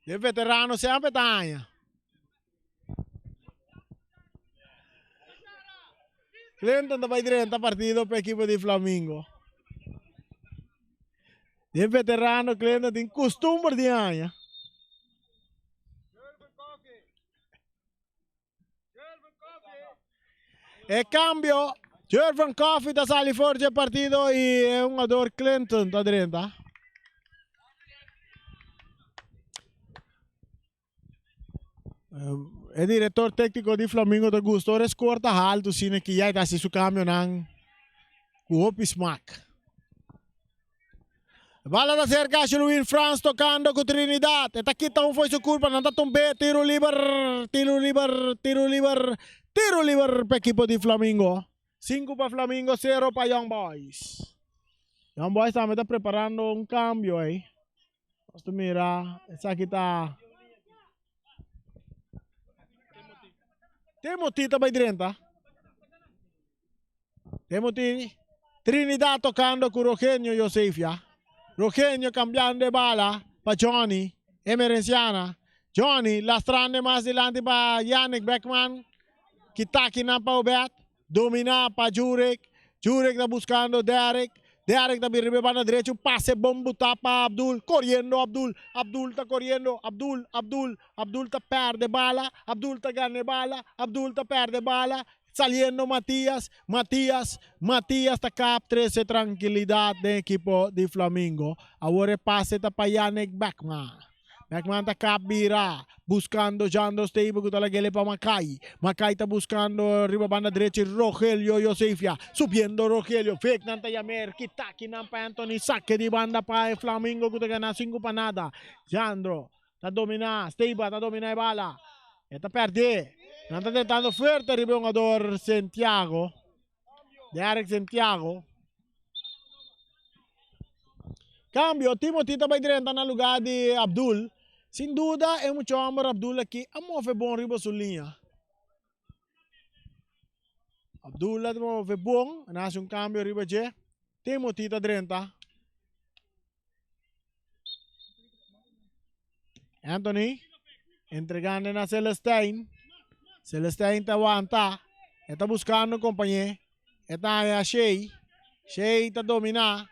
E veterano semper ta haña. Clinton ta bai drenta partido pa ekipo di Flamingo. E veterano Clinton tin costumber di haña. E cambio, Jervin Coffee ta sali for dje partido y e hungador Clinton ta drenta. E director técnico di Flamingo ta gusta ora e score ta halto sino ki ya e ta hasi su cambionan cu hopi smaak. Bala ta cerca Shelwin Frans tocando cu Trinidad. E ta kita un fo'i su curpa. Nan ta tumbe. Tiro liber, tiro liber, tiro liber, tiro liber pa equipo di Flamingo. Cinco pa Flamingo, cero pa Young Boys. Young Boys tambe ta preparando un cambio ey. Nos ta mira esaki ta Timothy ta bai drenta. Timothy Trinidad tocando cu Rogenio Josefia. Rogenio cambiando e bala pa Johnny Emerenciana. Johnny lastrando mas dilanti pa Yannick Beckman. Kitaki nan pa Obed. Domina pa Jurek. Jurek ta buscando Derek. Derek ta bin riba e banda derecho. Un pase bon buta pa Abdul. Coriendo Abdul. Abdul ta coriendo. Abdul, Abdul, Abdul ta perde bala. Abdul ta gana e bala. Abdul ta perde bala. Saliendo Matias. Matias, Matias ta kap trece trankilidad den ekipo di Flamingo. Awor e pase ta pa Yannick Beckman. Beckman ta kap bira, buscando Jandro Stable cu ta lag'ele pa Makai. Makai ta buscando riba banda drechi Rogelio Josefia. Subiendo Rogelio, Veknan ta yamer, kitaki nan pa Anthony, sake di banda pa e Flamingo cu ta gana sinku pa nada. Jandro ta domina, Stable ta domina e bala. E ta perde. Nan ta tentando fuerte riba e hungador Santiago. Derek Santiago. Cambio, Timothy ta bay drenta na lugar di Abdul. Sin duda e mucha homber Abdul aki a move bon riba su liña. Abdul a move bon, a haci un cambio riba dje. Timothy ta drenta. Anthony entregando na Celestijn. Celestijn ta wanta. E ta buscando compañé. E ta haya Shea. Shea ta domina.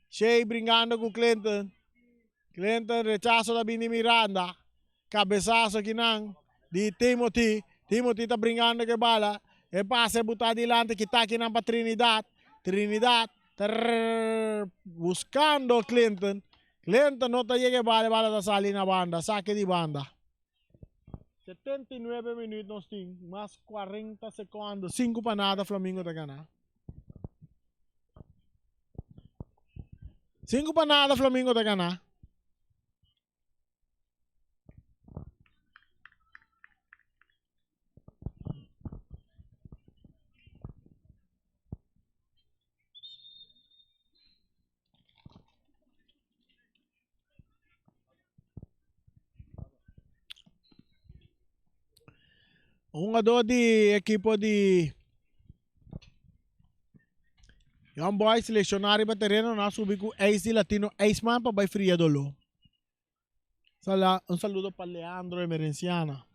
Shea bringando cu Clinton. Clinton rechazo ta bini Miranda. Cabezazo kinan di Timothy. Timothy ta bringando cu e bala. E pase buta dilanti kita kinan pa Trinidad. Trinidad ta buscando Clinton. Clinton no ta yega e bala, e bala ta sali na banda, sake di banda. 79 minuut nos tin, mas 40 secondo, 5 pa nada Flamingo ta gana. 5 pa nada Flamingo ta gana. Un hungador di ekipo di Young Boys lesioná riba tereno nan a subi ku ijs di Latino Ijsman pa bai fria doló. Un saludo pa Leandro Emerenciana.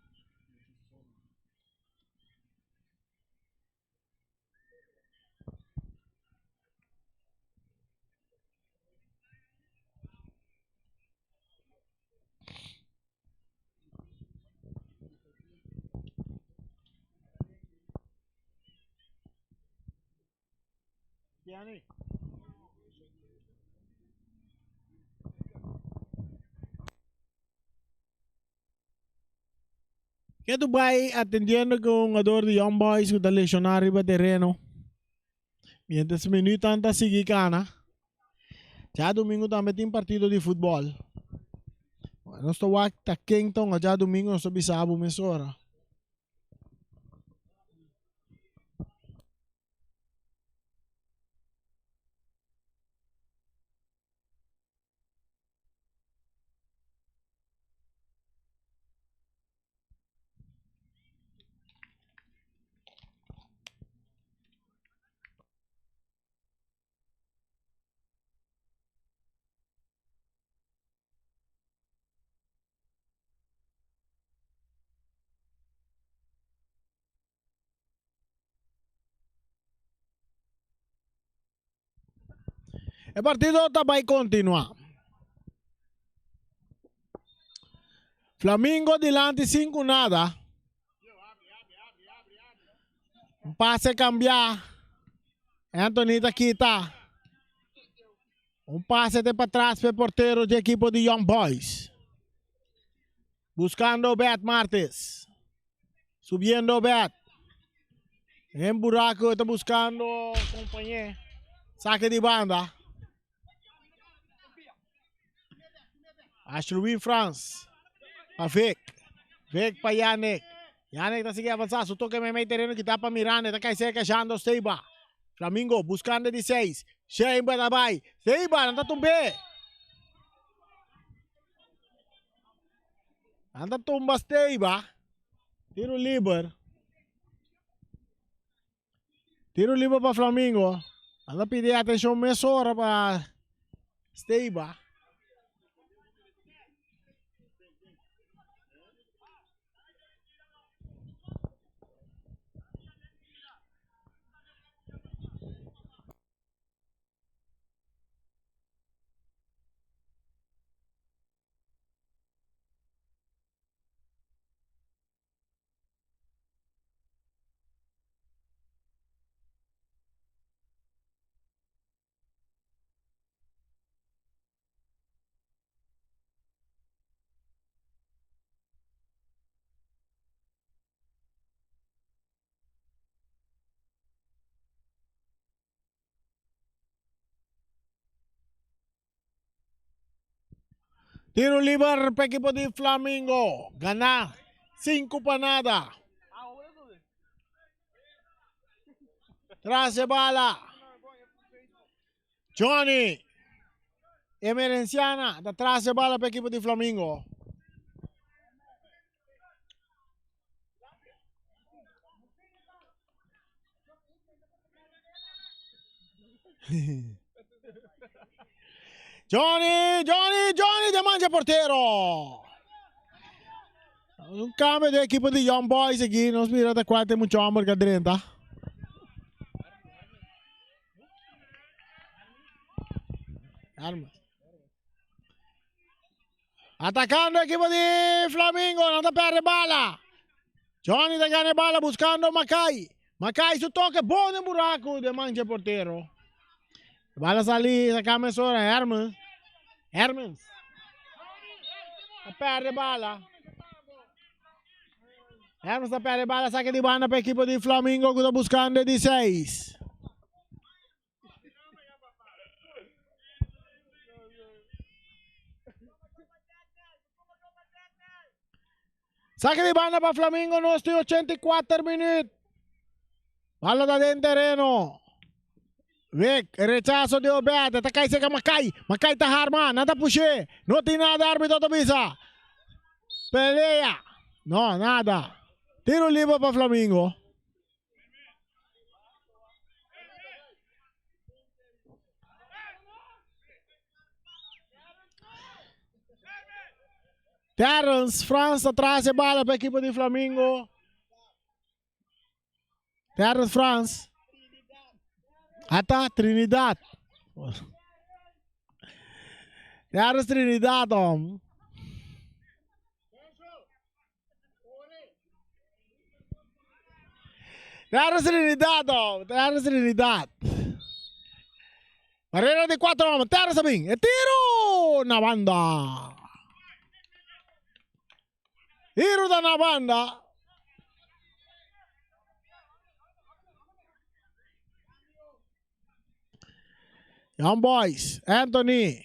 Ke tu bai atendiendo ku un hungador di Young Boys ku ta lesioná riba tereno. Mientras minuutnan ta sigui kana. Djadumingu tambe tin partido di futbòl. Nos ta wak ta ken ta hunga djadumingu nos ta bisa bo mesora. E partido ta bai continua. Flamingo dilanti 5 nada. Un pase cambia. Anthony ta kita. Un pase te pa tras pe portero di equipo di Young Boys. Buscando Bet Martes. Subiendo Bet. En buraco ta buscando compañé. Saque di banda. Ashley Frans. Pa Vic. Vic pa Yannick. Yannick ta sigui avanza. Su toque meimei terreno kita pa Miranda. Ta cai cerca Jando Steba. Flamingo buscando di 6. Shane ta bay. Steba nan ta tumbe. Nan ta tumba Steba. Tiro liber. Tiro liber pa Flamingo. Nan ta pidi atenshon mesora pa Steba. Tiro liber pa equipo di Flamingo. Gana 5 pa nada. Tras e bala. Johnny. Emerenciana ta tras e bala pa ekipo di Flamingo. Johnny, Johnny, Johnny de mancha portero. Un cambio de equipo de Young Boys aquí. Nos mira de cuál mucho hombre que drenta. Armas. Atacando equipo de Flamingo. No te pierde bala. Johnny te gana bala buscando Macay. Macay su toque bon en buraco de mancha portero. Bala sali, saca mesora, Hermes. Hermes. Perde bala. Hermes a perde bala, saque di banda pa equipo di Flamingo que está buscando di 6. Saque di banda pa Flamingo, nos tin 84 minuut. Bala ta den tereno. Wek, rechazo di Obed, ta kai seca Makai. Makai ta harma, nan ta pushe. No tin nada, arbitro ta bisa. Pelea. No, nada. Tiro liber pa Flamingo. Terrence Frans atrás e bala para equipo de Flamingo. Terrence Frans. Ata Trinidad. Terrence Trinidad, om. Terrence Trinidad, om. Terrence Trinidad. Barrera de cuatro hombres. Terrence Sabin. E tiro na banda. Tiro da na banda. Young Boys, Anthony,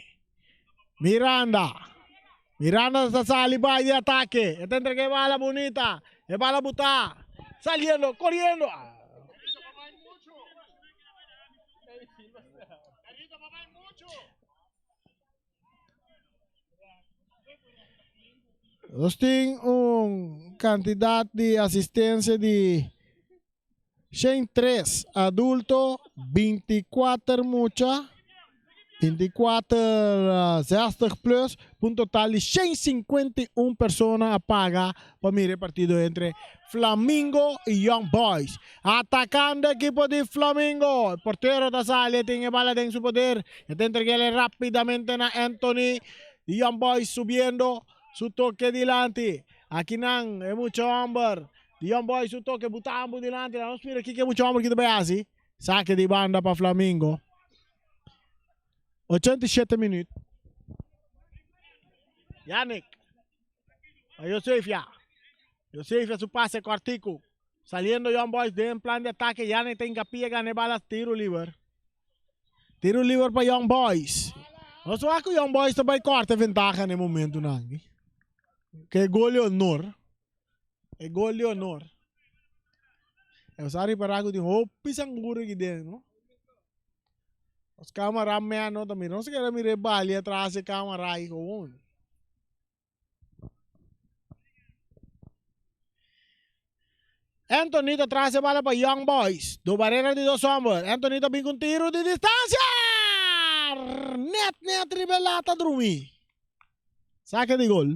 Miranda. Miranda ta sali bai di atake. E ta entrega e bala bonita. E bala buta. Saliendo, corriendo. Nos tin un cantidad di asistencia di 103 adulto, 24 mucha, 24 60 plus, un total di 151 persona a paga pa mira e partido entre Flamingo y Young Boys. Atacando equipo di Flamingo. E portero ta sali, tin e bala den su poder. E ta entreg'ele rapidamente na Anthony. Young Boys subiendo su toque dilanti. Aki nan e mucha homber. Di Young Boys su toque butambo dilanti. Nos mira kiko e mucha homber ki ta bay hasi. Sake di banda pa Flamingo. 87 minuut. Yannick. Pa Josefia. Josefia su pase cortico. Saliendo Young Boys den plan de ataque. Yannick ta hincapie gana e bala. Tiro liber. Tiro liber pa Young Boys. Nos wak ku Young Boys ta bai corta ventaha na e momentonan aki. Ke gol di honor. E gol di honor. E sa ripara ku tin hopi sangura aki den, no? Nos camera man no ta mira. Nos kere mira e bali atras e camera ahi gewoon. Anthony ta tras e bala pa Young Boys. Do barrera di dos homber. Anthony ta bin con tiro di distancia. Net net riba e lata drumi. Saque di gol.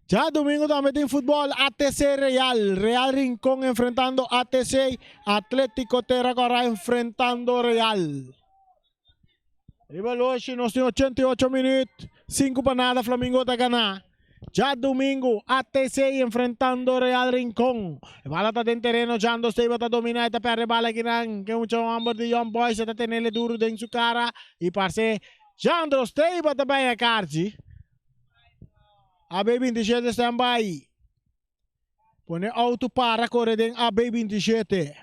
Djadomingo tambe tin futbol ATC Real, Real Rincon enfrentando ATC, Atletico Terra Cora enfrentando Real. Riba loshi nos tin 88 minuut, 5 pa nada Flamingo ta gana. Djadomingo ATC enfrentando Real Rincon. E bala ta den tereno, Jando Steba ta domina e ta perde bala kinan. Ke mucha homber di Young Boys e ta tenele duro den su cara y parce Jandro Steba ta bay a karchi. AB 27 stand by. Pone auto para kore den AB 27.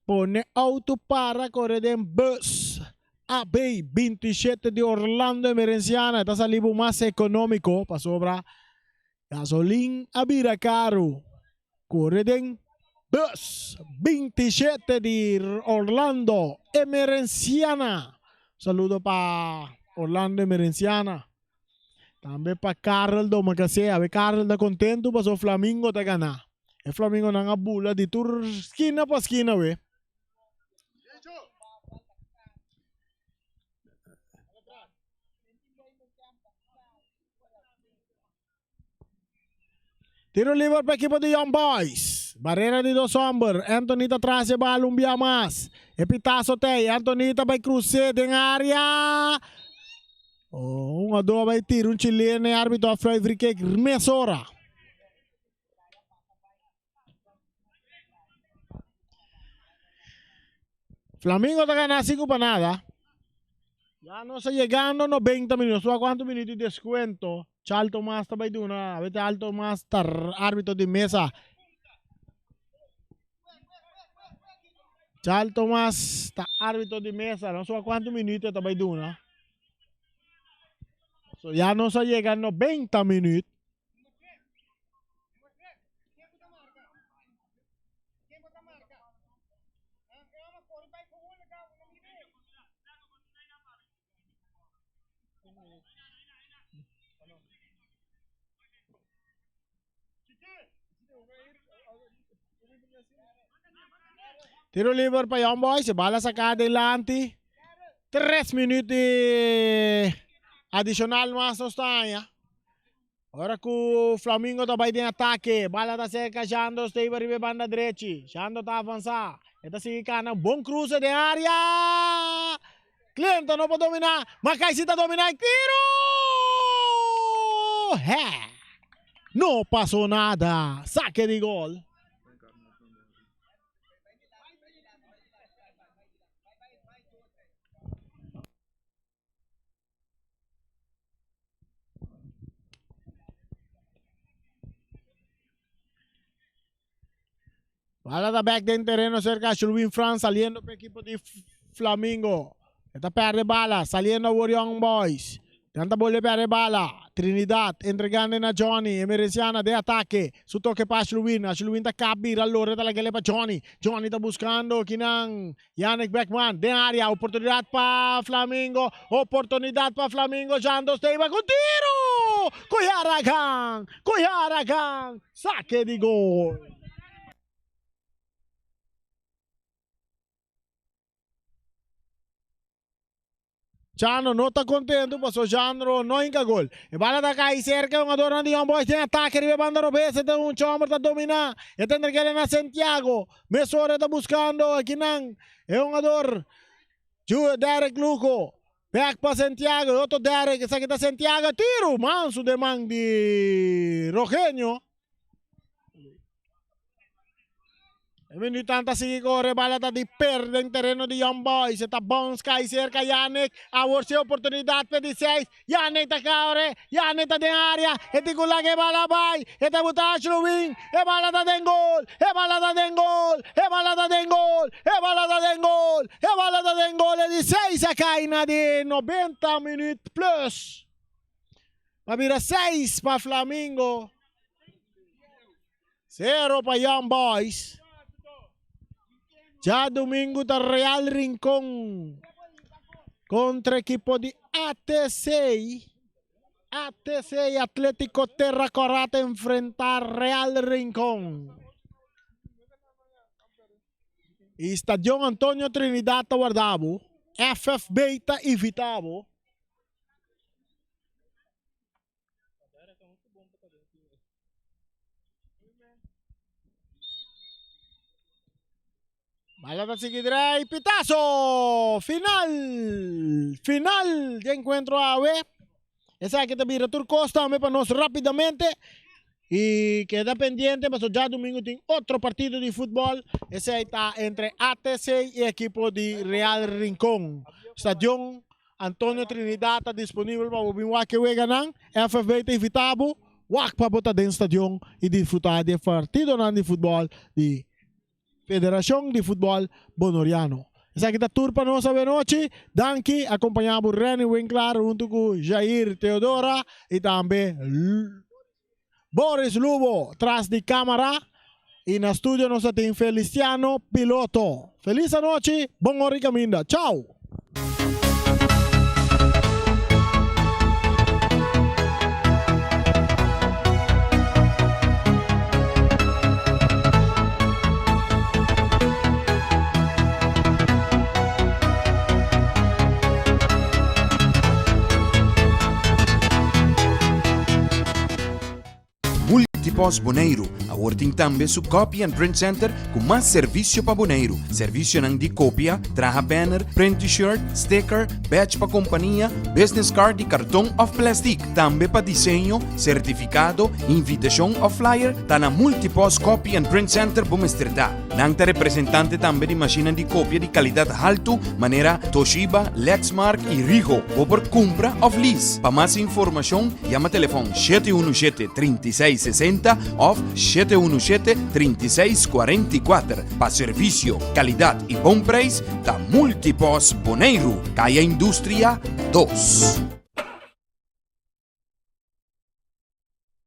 Pone auto para kore den bus. AB 27 di Orlando Emerenciana. E ta sali bo mas ekonómiko pasobra gasolin a bira karu. Kore den bus 27 di Orlando Emerenciana. Saludo pa Orlando Emerenciana. Tambe pa Karel Domacassé. Awe Karel ta kontentu pasobra Flamingo ta gana. E Flamingonan a bula di tur skina pa skina awe. Tiro liber pa ekipo di Young Boys. Barrera di dos homber. Anthony ta tras e bal un bia mas. E pitazo tey. Anthony ta bay cruce den area. Oh, un ado bay tira un chileno e arbitro a fluit free kick mesora. Flamingo ta gana 5 pa nada. Ya nos ta yegando 90 minutos. Nos cuanto minuto di descuento. Charles Thomas ta bay duna. Awete Charles Thomas ta arbitro di mesa. Charles Thomas ta arbitro di mesa. Nos cuanto minuto ta bay duna. So ya nos a yega 90 minuut. Tiro liber pa Young Boys, e bala saca adelante. Tres minuut di adicional mas nos ta haña. Ora ku Flamingo ta bai den atake, bala ta serka Jandro Steiber riba e banda drechi. Jandro ta avansá, e ta sigui kana, bon kruse den área! Clinton no por dominá, Makai si ta dominá e tiro! Hè! No pasó nada, sake di gol. Bala ta back den terreno cerca Shulwin Frans saliendo pa equipo di Flamingo. E ta perde bala saliendo awor Young Boys. Dan ta bolbe perde bala. Trinidad entregando na Johnny. Emerenciana den atake. Su toke pa Ashluwin. Ashluwin ta kap bira lore ta lagele pa Johnny. Johnny ta buscando kinan Yannick Beckman den área, oportunidat pa Flamingo, oportunidat pa Flamingo, Jando Steiba ku tiru! Koyaragan! Koyaragan! Sake di gol! Chano no ta contento paso Jandro no hinca gol. E bala ta cay cerca e hungadornan di Young Boys den atake riba e banda robes. E ta un chomber ta domina. E ta entreg'el na Santiago. Mesora e ta buscando akinan e hungador Derek Lugo. Back pa Santiago. E otro Derek. Esaki ta Santiago. Tiro manso den man di Rogenio. E minutan ta sigui kore, bala ta di per den tereno di Young Boys. E ta bounce kai serka Yannick. Awor si oportunidat pe di seis. Yannick ta kore, Yannick ta den area. E tin ku laga e bala bai. E ta buta Ashluwin. E bala ta den gol. E bala ta den gol. E bala ta den gol. E bala ta den gol. E bala ta den gol. E di seis a kai na di 90 minuut plus. Pa bira seis pa Flamingo. Zero pa Young Boys. Djadumingu ta Real Rincon kontra ekipo di ATC. ATC Atletico Terra Cora ta enfrenta Real Rincon. Y Stadion Antonio Trinidad ta warda bo. FFB ta invita bo. Bala ta sigui drai, pitazo! Final! Final di encuentro awe. Esaki ta bira tur cos tambe pa nos rapidamente. Y keda pendiente paso djadomingo tin otro partido di futbol. Esey ta entre ATC y ekipo di Real Rincon. Stadion Antonio Trinidad ta disponibel pa bo bin wak e weganan. FFB ta invita bo wak pa bo ta den stadion y disfruta di e partidonan di futbol di Federacion di Futbol Bonoriano. Esaki ta tur pa nos awenochi. Danki akompañá bo Renny Winklaar huntu ku Jair Theodora i tambe Boris Lubo tras di kámara. I na studio nos a tin Feliciano Piloto. Felis anochi, bon ora i kaminda. Chao!
Multipost Boneiru awor tin tambe su Copy and Print Center ku mas servisio pa Boneiru. Servisionan di kopia, traha banner, print t-shirt, sticker, badge pa kompania, business card di karton òf plèstik. Tambe pa diseño, sertifikado, invitashon òf flyer ta na Multipost Copy and Print Center bo mester ta. Nan ta representante tambe di mashinnan di kopia di kalidat haltu manera Toshiba, Lexmark i Rigo. Bo por kumpra òf lease. Pa mas informashon yama telefòn 717 36 60 òf 717 36 44. Pa servisio, kalidat i bon preis ta Multipost Boneiru, Kaya Industria 2.